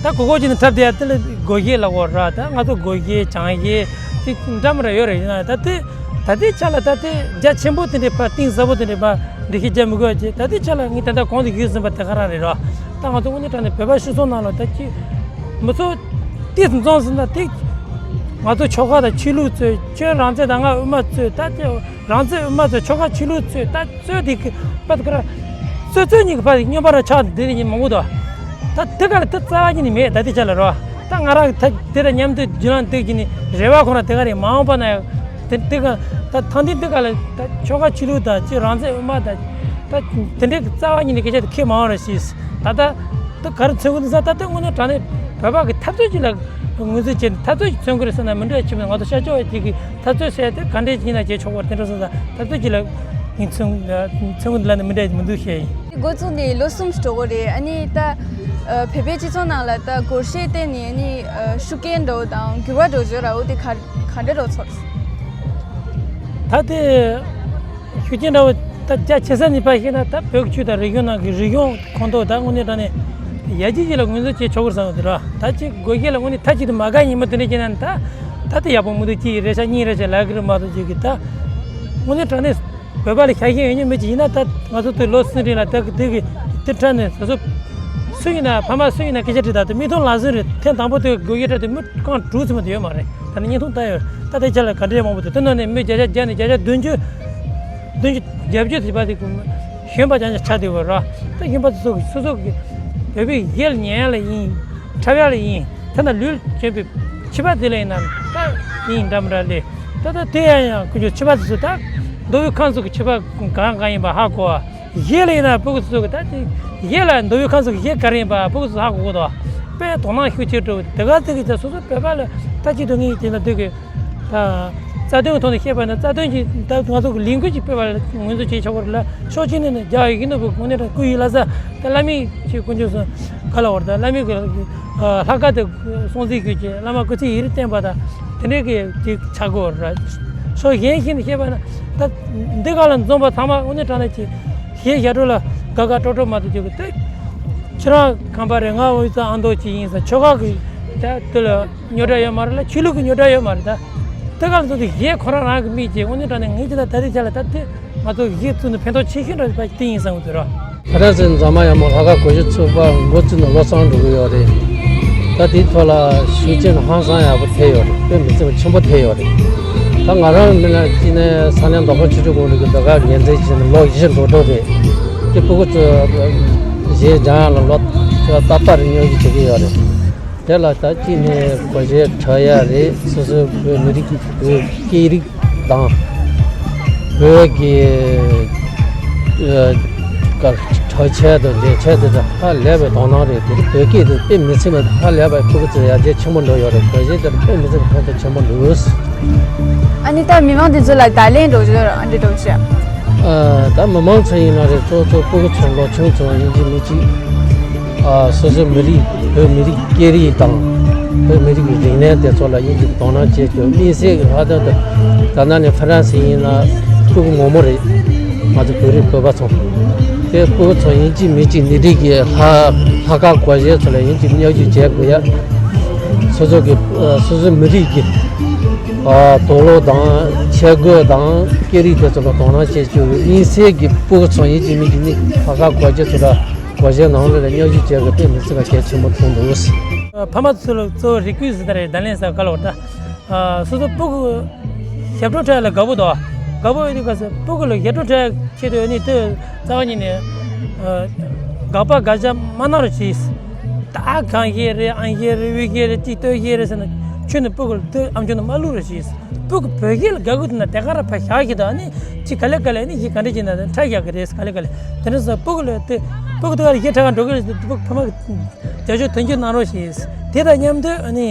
ད་གོ་གོ་ཅིག་ནས་འཁྲབ་བསྡད་ཡ་དེ་ལ་སྒོར་གཞས་ལབ་དགོས་ར། ད་ང་ཚོ་སྒོར་གཞས་བྱང་གཞས་དེ་འདྲ་མི་འདྲ་ཡོད་རེད། ཡིན་ན་ད་དེ་ད་ལྟའི་ཆ་ལ་ད་དེ་རྒྱ་ཆེན་པོ་དེ་འདྲའི་ཕར་གཏིང་ཟབ་པོ་དེ་འདྲའི་ཕར་འགྲེལ་བཤད་རྒྱག་མི་དགོས་ཀྱི། ད་ལྟའི་ཆ་ལ་ངས་ད་ལྟ་གོང་དུ་ཞུས་ཟིན་པ་དེ་ག་རང་རེད་ར། ད་ང་ཚོ་དངོས་གནས་དྲང་གནས་བོད་པ་སྤྱི་ཚོགས་ནང་ལ་ད་ཅི་མི་ཚོ་ཏིས་འཛོམས་ཟིན་ན་ཏིས་ང་ཚོ་ཆོལ་ཁ་དང་ཆོས་ལུགས་རྩོད། ཁྱོད་རང་བཙན་དང་ང་དབུ་མ་རྩོད། ད་ཅི་རང་བཙན་དབུ་མ་རྩོད། ཆོལ་ཁ་ཆོས་ལུགས་རྩོད། ད་རྩོད་དེ་གི་པ་དེ་ག་ར་རྩོད་རྩོད་གཉིས་ཀྱི་བར་དུ་རྙོག་པ་ར་ཆགས་འདི་རེད་ཡིན་མང་པོ་འདུག་ད་དེ་ག་ལ་དེ་རྩ་བ་ཉིད་ནས་མེད། ད་དེ་ཆ་ལ་རོ། ད་ང་རང་ད་དེ་དང་མཉམ་དུ་རྒྱུན་ལམ་འདུག་གི་ནི་རེ་བ་ཁོ་རང་དེ་ག་རེད། མ་འོངས་པ་ན་ཡང་དེ་དེ་ག་ད་ཐང་འདི་འདི་ག་ལ་ད་ཆོལ་ཁ་ཆོས་ལུགས་དང་ཅི་རང་བཙན་དབུ་མ་དང་ད་དེ་འདྲའི་རྩ་བ་ཉིད་ནས་སྐད་ཆ་དེ་ཁེལ་མ་འོང་ར་ཞེས། ད་ད་དེ་ག་རེ་མཚོན་གི་འདུག་ཟེར། ད་ལྟ་དངོས་གནས་དྲང་གནས་བོད་པ་གི་འཐབ་རྩོད་ཅིག་ལ་ངོས་འཛིན་བྱས་ནས་འཐབ་རྩོད་ཅིག་མཚོན་གི་རེད་ཟེར་ན་མི་འགྲིག་ཅིག་མིན། ང་ཚོ་ཤར་ཕྱོགས་ཅིག་གི་འཐབ་རྩོད་ཟེར་དེ་ག་འདྲས་ཅིག་ཡིན་ན་བྱེད་ཆོག་པར་དེ་འདྲ་སོང་ཙང་འཐབ་རྩོད་ཅིག་ལ་ངས་མཚོན་མཚོན་གི་འདུག་ལབ་ནས་མི་འགྲིག་མི་འདུག་བཤད་ཡིན། འགོ་བཙུགས་ནས་ལོ་གསུམ་འགྲོ་གི་རེད། ཨ་ནི་ད་བོད་པའི་སྤྱི་ཚོགས་ནང་ལ་ད་སྒོར་གཞས་བརྟེན་ནས་ཨ་ནི་ཤུགས་རྐྱེན་འདྲ་བོ་དང་འགྱུར་བ་འགྲོ་བརྗོད་ར་འོ་དེ་ག་ག་འདྲ་འགྲོ་ཚོར། ད་དེ་ཤུགས་རྐྱེན་འདྲ་བོ་ད་རྒྱ་ཆེ་ས་ནས་ཕར་བཤད་ན་ད་བོད་ཀྱི་ཆོས་དང་རིག་གཞུང་ནང་གི་རིག་གཞུང་ཁོངས་གཏོགས་ད་དངོས་གནས་དྲང་གནས་ཡར་རྒྱས་ཅིག་ལ་ངོས་འཛིན་བྱེད་ཆོག་གི་རེད་བསམ་གི་འདུག་ར། ད་ཅིག་སྒོར་གཞས་ལ་དངོས་གནས་མཐའ་གཅིག་ཏུ་མ་དགའ་ཉིན་མོ་དེ་འདྲ་བྱས་ན་ད་ད་དེ་ཡག་པོ་མི་འདུག་ཅིག་རེ་ཤ་གཉིས་རེ་ཤ་ལབ་གི་རེད་མ་གཏོགས་ཅིག་གི་ད་དངོས་གནས་དྲང་གནས་བོད་པ་ལ་ཤ་ཞེན་ཡོད་མྱོང་མི་ཅིག་ཡིན་ན་ད་ང་ཚོ་དེ་ལོ་གསུམ་རིང་ལ་ད་གི་དེ་གི་དེ་འཁྲབ་ནས་ད་གཟོད་སུ་ཡིན་ན་ཕ་མ་སུ་ཡིན་ན་སྐད་ཆ་དྲིས། ད་དེ་མིག་མཐོང་ལག་ཟིན་རེད། ཐེངས་དང་པོ་དེ་སྒོར་གཞས་འཁྲབ་དེ་མི་རྐང་དྲུག་ཙམ་དེ་ཡོད་མ་རེད། ད་ནི་བརྙན་ཐུང་ལྟ་ཡོད། ད་དེ་ཆ་ལ་ག་འདྲས་མང་པོ་འདུག་དེ་ནང་ནས་མི་བརྒྱ་ཆ་བརྒྱ་ནས་བརྒྱ་ཆ་བདུན་ཅུ་བདུན་ཅུ་བརྒྱད་ཅུ་ཟེར་བ་དེ་གཞོན་པ་རྐྱང་རྐྱང་ཆགས་བསྡད་ཡོད་ར། ད་གཞོན་པ་ཚོ་སོ་སོ་གི་བོད་པའི་གཞས་ལ་ཉན་ཡ་ལ་ཡིན། འཁྲབ་ཡ་ལ་ཡིན། ད་ནི་ལུས་ལ་གྱོན་པའི་ཕྱུ་པ་དེ་ལ་ཡིན་ན་ད་ཡིན་འདྲ་མི་འདྲ་ལས། ད་ད་དེ་ཡང་ཡང་ཀུན་སྤྱོད་ཕྱུ་པ་དེ་ཚོ་ད་མདོ་དབུས་ཁམས་གསུམ་གི་ཕྱུ་པ་གང་གང་ཡིན་པ་ཧ་གོ་བ། གཞས་ལ་ཡིན་ན་ཕྲུ་གུ་ཚོ་གི་ད་དེ་གཞས་ལ་མདོ་དབུས་ཁམས་གསུམ་གི་གཞས་ག་རེ་ཡིན་པ་ཕྲུ་གུ་ཚོ་ཧ་གོ་གི་འདུག་དཔེ་དོ་སྣང་ཤུགས་ཆེ་སྤྲོ་བོ་དེ་ག་ཚོད་ཀྱི་ད་སོ་སོ་བོད་པ་ལ་ད་ཅི་འདུག་ངས་དེ་ན་འདུག་གི་ད་རྩ་དོན་གྱི་ཐོག་ནས་བཤད་པ་ན་རྩ་དོན་གྱི་ད་ང་ཚོ་གི་ལས་འགུལ་གྱི་སྤེལ་བ་ལ་ངོས་འཛིན་བྱེད་ཆོག་པ་རེད་ལ། ཕྱོགས་གཅིག་ནས་ནི་རྒྱ་ཡི་གི་ནོར་བུ་དངོས་གནས་དྲང་སྐུ་ཡི་བླ་གཟའ་ད་བླ་མའི་ཆེ་དཀོན་མཆོག་གསུམ་ག་ལ་བར་ད་བླ་མའི་གི་ལྷ་སྐལ་དེ་སྲུང་བརྩི་དགོས་ཀྱི་བླ་མ་སྐུ་ཚེ་ཡུན་རིང་བརྟན་པ་དང་དེ་འདྲའི་གི་ཅིག་ཆགས་དགོས་རེད། ཕྱོགས་གཞན་ཞིག་ནས་བཤད་པ་ན་ད་འདི་ག་ལ་འཛོམས་པ་ཚང་མ་དངོས་གནས་དྲང་གནས་ཀྱི་གཞས་ཞབས་བྲོ་ལ་དགའ་དགའ་སྤྲོ་སྤྲོ་མ་གཏོགས་ཅིག་གི་ད་ཁྱེད་རང་ཁམས་པ་རེད། ང་དབུས་གཙང་ཨ་མདོ་ཅིག་ཡིན་ཟེར་ཆོལ་ཁ་གི་ད་དེ་ལ་རྙོག་དྲ་ཡོད་མ་རེད་ལ། ཆོས་ལུགས་ཀྱི་རྙོག་དྲ་ཡོད་མ་རེད། ད་དེ་ག་ལ་ཚོ་དེ་གཞས་ཁོ་རང་རང་གི་མིག་ཅིག་དངོས་གནས་དྲང་གནས་ངས་ཅི་ད་ད་རེས་ཆ་ལ་ད་དེ་ང་ཚོ་གཞས་བཙུགས་ནས་ཕན་ཐོགས་ཆེ་ཤོས་འདྲ་བ་དེ་ཡིན་བསམ་གི་འདུག་ར། ད་ལྟ་ཚེ་འཛམ་མ་ཡག་མོ་ལྷག་དཀར་སྒོར་གཞས་ཚོགས་པ་འགོ་བཙུགས་ནས་ལོ་གསུམ་འགྲོ་གི་ཡོད་རེད། ད་དེའི་ཐོག་ལ་ཤུགས་རྐྱེན་ཧང་སང་ཡག་པོ་ཐེབས་ཡོད་རེད། དཔེ་མི་སྲིད་པ་ཆེན་པོ་ཐེབས་ཡོད་རེད། ད་ང་རང་མི་ལ་ཅི་ནས་ས་གནས་མདོ་ཁམས་ཆུ་བཞི་སྒང་དྲུག་གི་ཟློས་གར་འགན་འཛིན་བྱས་ནས་ལོ་བཞི་འགྲོ་འགྲོ་རེད། དེ་སྤུ་གུ་ཚོ་གཞས་སྦྱང་ཡག་ལ་ལོ་ཏག་ཏག་རེད། སྙོན་འཛུགས་བྱེད་ཀྱི་ཡོད་རེད། དེ་ལ་ད་གཅིག་ནས་སྒོར་གཞས་འཁྲབ་ཡག་རེད། སོ་སོའི་བོད་མི་རིགས་བོད་སྐད་རིགས་དང་བོད་ཀྱི་ཨ་ག་གྲགས་ཆས་དང་འགྲེལ་ཆས་དེ་ཚོ་ཧ་ལས་པའི་དོ་སྣང་རེད། དེ་བོད་སྐད་དེ་དཔེ་མི་སྲིད་པ་ཧ་ལས་པའི་སྤུ་གུ་ཚོ་ཡར་རྒྱས་ཆེན་པོ་འགྲོ་ཡོད་རེད། སྒོར་གཞས་དེ་དཔེ་མི་སྲིད་པ་ཕན་ཐོགས་ཆེན་པོ་འདུག་ཨ་ནི་ད་མི་མང་དེ་ཚོ་ལ་བརྡ་ལན་འདྲ་བོ་ཅིག་ཡོད་རེད། ཨ་འདྲ་འདྲ་བོ་ཅིག་ཨ། ད་མི་མང་ཚོ་ཡིན་ན་རེད། གཙོ་གཙོ་སྤུ་གུ་ཚོ་ལོ་ཆུང་ཚོ་ཡིན་གཅིག་མིན་གཅིག་ཨ། སོ་སོའི་མི་རིགས་བོད་མི་རིགས་སྐད་རིགས་དང་བོད་མི་རིགས་ཀྱི་རིག་གནས་དེ་ཚོ་ལ་ཡིན་གཅིག་དོ་སྣང་བྱེད་རྒྱུ། དམིགས་བསལ་གྱི་ལྷག་དོན་དུ་ད་ལྟ་ནས་ཧྥ་རན་སི་ཡིན་ན་སྤུ་གུ་ངོ་མ་རེད། ང་ཚོ་བོད་རིགས་བོད་པ་ཚོ་དེ་སྤུ་གུ་ཚོ་ཡིན་གཅིག་མིན་གཅིག་འདི་འདྲའི་གི་ལྷ་ལྷ་ཁང་སྒོར་གཞས་ཚོ་ལ་ཡིན་གཅིག་མཉམ་ཞུགས་བྱེད་དགོས་ཡ། སོ་སོ་གི་ཨ། སོ་སོའི་མི་རིགས་ཀྱི་ཨ། དུག་ལོག་དང་ཆས་གོས་དང་སྐད་རིགས་དེ་ཚོ་ལ་དོ་སྣང་བྱེད་རྒྱུ། དམིགས་བསལ་གྱི་སྤུ་གུ་ཚོ་ཡིན་གཅིག་མིན་གཅིག་ནི་ལྷ་ཁང་སྒོར་གཞས་ཚོ་ལ་སྒོར་གཞས་ནང་ལོགས་ལ་མཉམ་ཞུགས་བྱེད་དགོས། དཔེ་མི་སྲིད་པ་གལ་ཆེན་པོ་མཐོང་འདུག་ཕ་མ་ཚོ་ལ་གཙོ་བོ་རེ་སྐུལ་ཟེར་ད་རེད། བརྡ་ལན་ཟེར་ག་ལ་བར་ད། ཨ། སོ་སོ་སྤུ་གུ་ཞབས་བྲོ་འཁྲབ་ལ་དགའ་པོ་འདུག་དགའ་པོ་ཡོད་དུས་ག་ཚོད་སྤུ་གུ་ལ་ཞབས་བྲོ་འཁྲབ་ཁྱེད་དུ་ནི་དུ་རྩ་བ་ཉིད་ནས་ཨ། དགག་པ་དགག་བྱ་མ་གནང་རོགས་གྱིས། ད་གང་ཞིག་རེད། ཨང་ཞིག་རེད། དབུས་ཞིག་རེད། ཅིག་སྟོད་ཞིག་རེད་ཟེར་ན་ཁྱོད་ནི་སྤུ་གུ་ལ་དུ་ཨམ་ཅོག་ནང་མ་བླུག་རོགས་གྱིས། སྤུ་གུ་བོད་སྐད་ལ་དགའ་གི་འདུག་ན་དེ་ག་ར་ཕར་བཞག་གི་འདུག་ཨ་ནི་ཅིག་ག་ལེ་ག་ལེ་ནི་ཞིག་ག་འདྲ་ཅིག་ན་འཁྲབ་བཞག་གི་རེད། ག་ལེ་ག་ལེ་དེ་འདྲ་སོང་སྤུ་གུ་ལ་དུ་སྤུ་གུ་དུ་ག་ལ་ཞིག་འཁྲབ་ག་འགྲོ་གི་རེད། སྤུ་གུ་ཕ་མ་གི་རྒྱབ་སྐྱོར་མཐུན་འགྱུར་གནང་རོགས་ཞེས། དེ་དང་མཉམ་དུ་ཨ་ནི་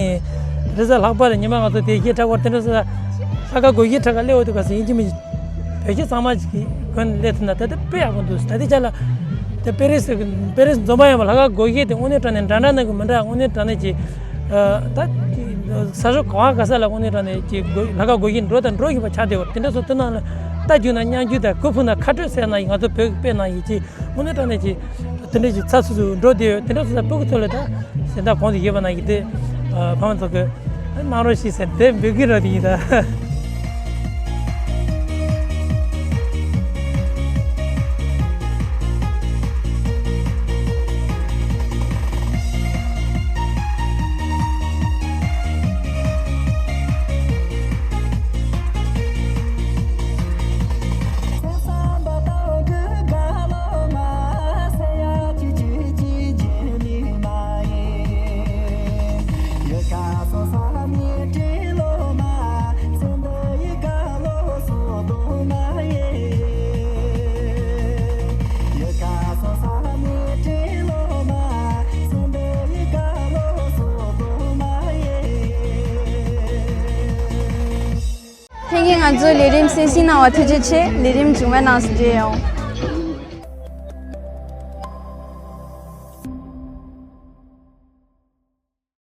རེས་གཟའ་ལྷག་པར་ཉི་མ་ང་ཚོ་དེ་ཞིག་འཁྲབ་པར་དེ་འདྲ་སོང་ལྷག་དཀར་སྒོར་གཞས་འཁྲབ་ག་སླེབས་འོ་དུ་ག་ས་ཡིན་གཅིག་མིན་གཅིག་བོད་གཞས་གཙང་མ་ཅིག་གི་སྒོ་ནས་སླེབས་ཐུབ་ན་ད་ལྟ་དཔེ་ཡག་པོ་འདུག་ད་ལྟའི་ཆ་ལ་དེ་པེ་རི་སི་པེ་རི་སི་འཛོམས་པ་ཡིན་པ་ལྷག་དཀར་སྒོར་གཞས་དེ་དངོས་གནས་དྲང་གནས་འདྲ་འདྲ་ནང་གི་མི་འདྲ། དངོས་གནས་དྲང་གནས་ཀྱི་ཨ། ད་ས་ཕྱོགས་གང་ག་ས་ལ་དངོས་གནས་དྲང་གནས་ཀྱི་སྒོ་ལྷག་དཀར་སྒོར་གཞས་འགྲོ་དང་འགྲོ་བཞིན་པ་ཆགས་བསྡད་པ་དེ་འདྲ་སོང་དུས་ནང་ལ་རྟ་རྒྱུག་ན་སྙན་རྒྱུག་དང་གུར་ཕུབ་ན་ཁ་སྤྲོད་ཟེར་ན་ཡིན། ང་ཚོ་བོད་ཀྱི་དཔེ་ནང་ཡིན་གྱི་དངོས་གནས་དྲང་གནས་ཀྱི་དེ་འདྲ་ཞིག་ཚགས་ཚུད་ཚུད་འགྲོ་བསྡད་ཡོད། དེ་འདྲ་སོང་ཙང་སྤུ་གུ་ཚོ་ལ་ད་གཞན་དག་གོང་དུ་ཞུས་པ་ནང་བཞིན་དེ་ཨ། ཕ་མ་ཚོ་གི་གནང་རོགས་ཞེས་ཟེར་དེ་འབོད་སྐུལ་རོགས་དེ་ཡིན་ད། ཕ་གིར་ང་ཚོའི་ལས་རིམ་གསན་གཟིགས་གནང་བར་ཐུགས་རྗེ་ཆེ། ལས་རིམ་མཇུག་མའི་ནང་སུ་མཇལ་ཡོང་།